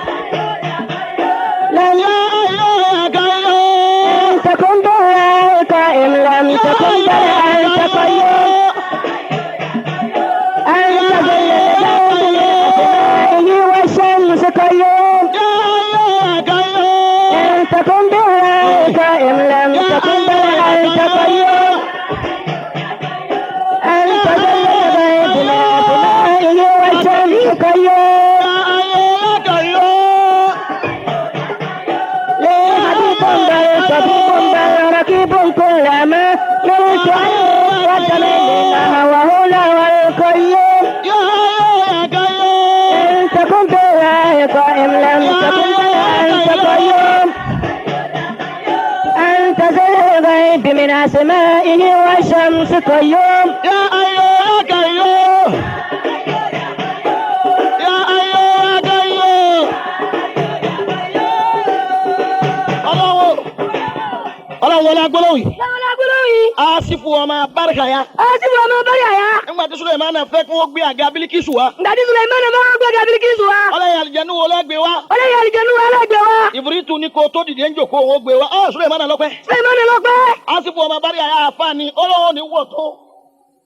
لم يا حي يا قيوم إن تكن بالله قائم لم يا تكن حي يا فأنت قيوم. قيوم أنت ذل الغيب من أسمائه والشمس قيوم. يا حي يا قيوم إن تكن بالله قائم لم يا تكن حي يا فأنت قيوم. قيوم أنت ذل الغيب من أسمائه والشمس قيوم. يا حي يا قيوم لي حبيب بل طبيب بل رقيب كلما نلت عنه وتمنى وهو له القيوم. يا حي يا قيوم إن تكن بالله قائم لم تكن فأنت قيوم. أنت ذو الغيب من أسمائه والشمس قيوم. يا حي يا قيوم يا حي يا قيوم Ọlọ́run Ọlọ́run wọlé agbólóhùn yìí. Láwọn agbólóhùn yìí, Asifu ọmọ Bárkàyà. a sì wọ ọmọ bọ́rí àyà. Nígbà tí Sulemana fẹ́ kí wọ́n gbé àga Bílíkísù wá. Ǹdàdí Sulemana máa ń gbẹ́gà Bílíkísù wa. Ọlọ́yin àlìjẹ̀nu wo lẹ́gbẹ̀ wá. Ọlọ́yin àlìjẹ̀nu wa lẹ́gbẹ̀ẹ́ wa. Ìbúrítù ní kó tó dìde ń jòkó òun ó gbé wá. Ọ́ Sulemana lọ́pẹ́. Sulemana lọ́pẹ́. Asifu ọmọ Bárkàyà àfa ni Ọlọ́run ní wọ̀ tó.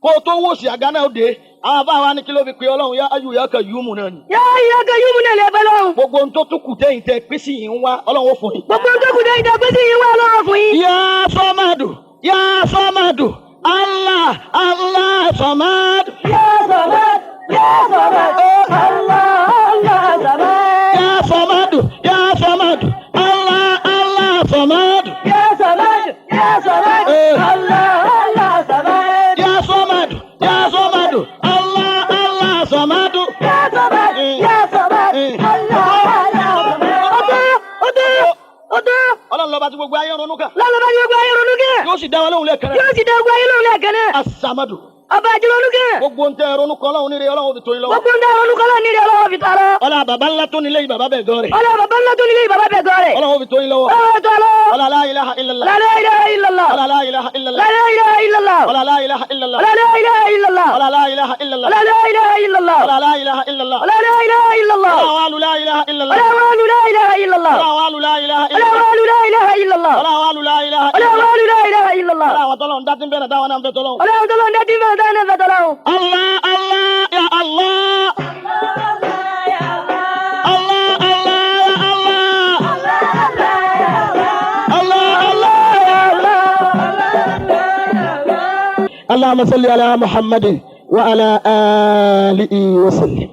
Kó tó wò sí àga náà dé. Àwọn afá wa ní kí ló fi pe Ọlọ́run yá ayù yá kàyúmù náà ni. Yá ìyá kan yúmu náà lè fẹ́ lọ́hùn. Gbogbo ohun tó tún kù tẹ́yìn tẹ́ pín sí yìí ń wá Ọlọ́run ó fún yín. Gbogbo ohun tó kù dé ìdá pé sí yín wá lọ́wọ́ fún yín. Ya Samadu, Ya Samadu, Allah, Allah Samad. Yá Samad, Yá Samad, Allah, Allah Samad. Ya Samadu, Ya Samadu, Allah, Allah Samad. Yá Samad, Yá Samad, Allah, Allah Samad. Ya Samadu, Ya Samadu, Allah, Allah Samadu. Yá Samad, Yá Samad, Allah, Allah Samad. Ọdún, ọdún, ọdún. Ọlọ́run lọ́ba tí gbogbo ayé ronú kàn. Lọ́lọ́ bá gbogbo ayé ronú kẹ́. Yóò sì dá wa lóhùn lẹ́ẹ̀kan náà. Yóò sì dá gbogbo ayé lóhùn lẹ́ẹ̀kan náà. Asamadu. Ọba àjẹlónú kẹ́. Gbogbo ń tẹ ronú kan Ọlọ́run nílé Ọlọ́run fi tó yín lọ́wọ́. Gbogbo ń dá ronú kọ́lọ́ nílé Ọlọ́run fi tọrọ. Ọlá bàbá ńlá tó nílé yìí bàbá bẹ̀ gan rẹ̀. Ọlá bàbá ńlá tó nílé bàbá bẹ̀ gan rẹ̀. Ọlọ́run fi tó yín lọ́wọ́. Ọlọ́run tó lọ. Ọlá la ilaha illallah. La ilaha illallah. Ọlá la ilaha illallah. La ilaha illallah. Ọlá la ilaha illallah. La ilaha illallah. Ọlá la ilaha illallah. La ilaha illallah. Ọlá la ilaha illallah. La ilaha illallah. Ọlá wa la ilaha illallah. La ilaha illallah. Ọlá wa la ilaha La illallah. ilaha illallah. Ọlá wa la ilaha La illallah. ilaha illallah. Ọlá wa tọ́lọ̀ ń dá tí ń bẹ̀rẹ̀ dáwọn náà ń bẹ tọ́lọ̀. Ọlọ́run tó lọ ń dá tí ń bẹ̀rẹ̀ dáná fẹ́ tọ́lọ́run. Allah Allah ya Allah. Allah Allah ya Allah. Allah Allah ya Allah. اللهم صل على محمد وعلى آله وسلم.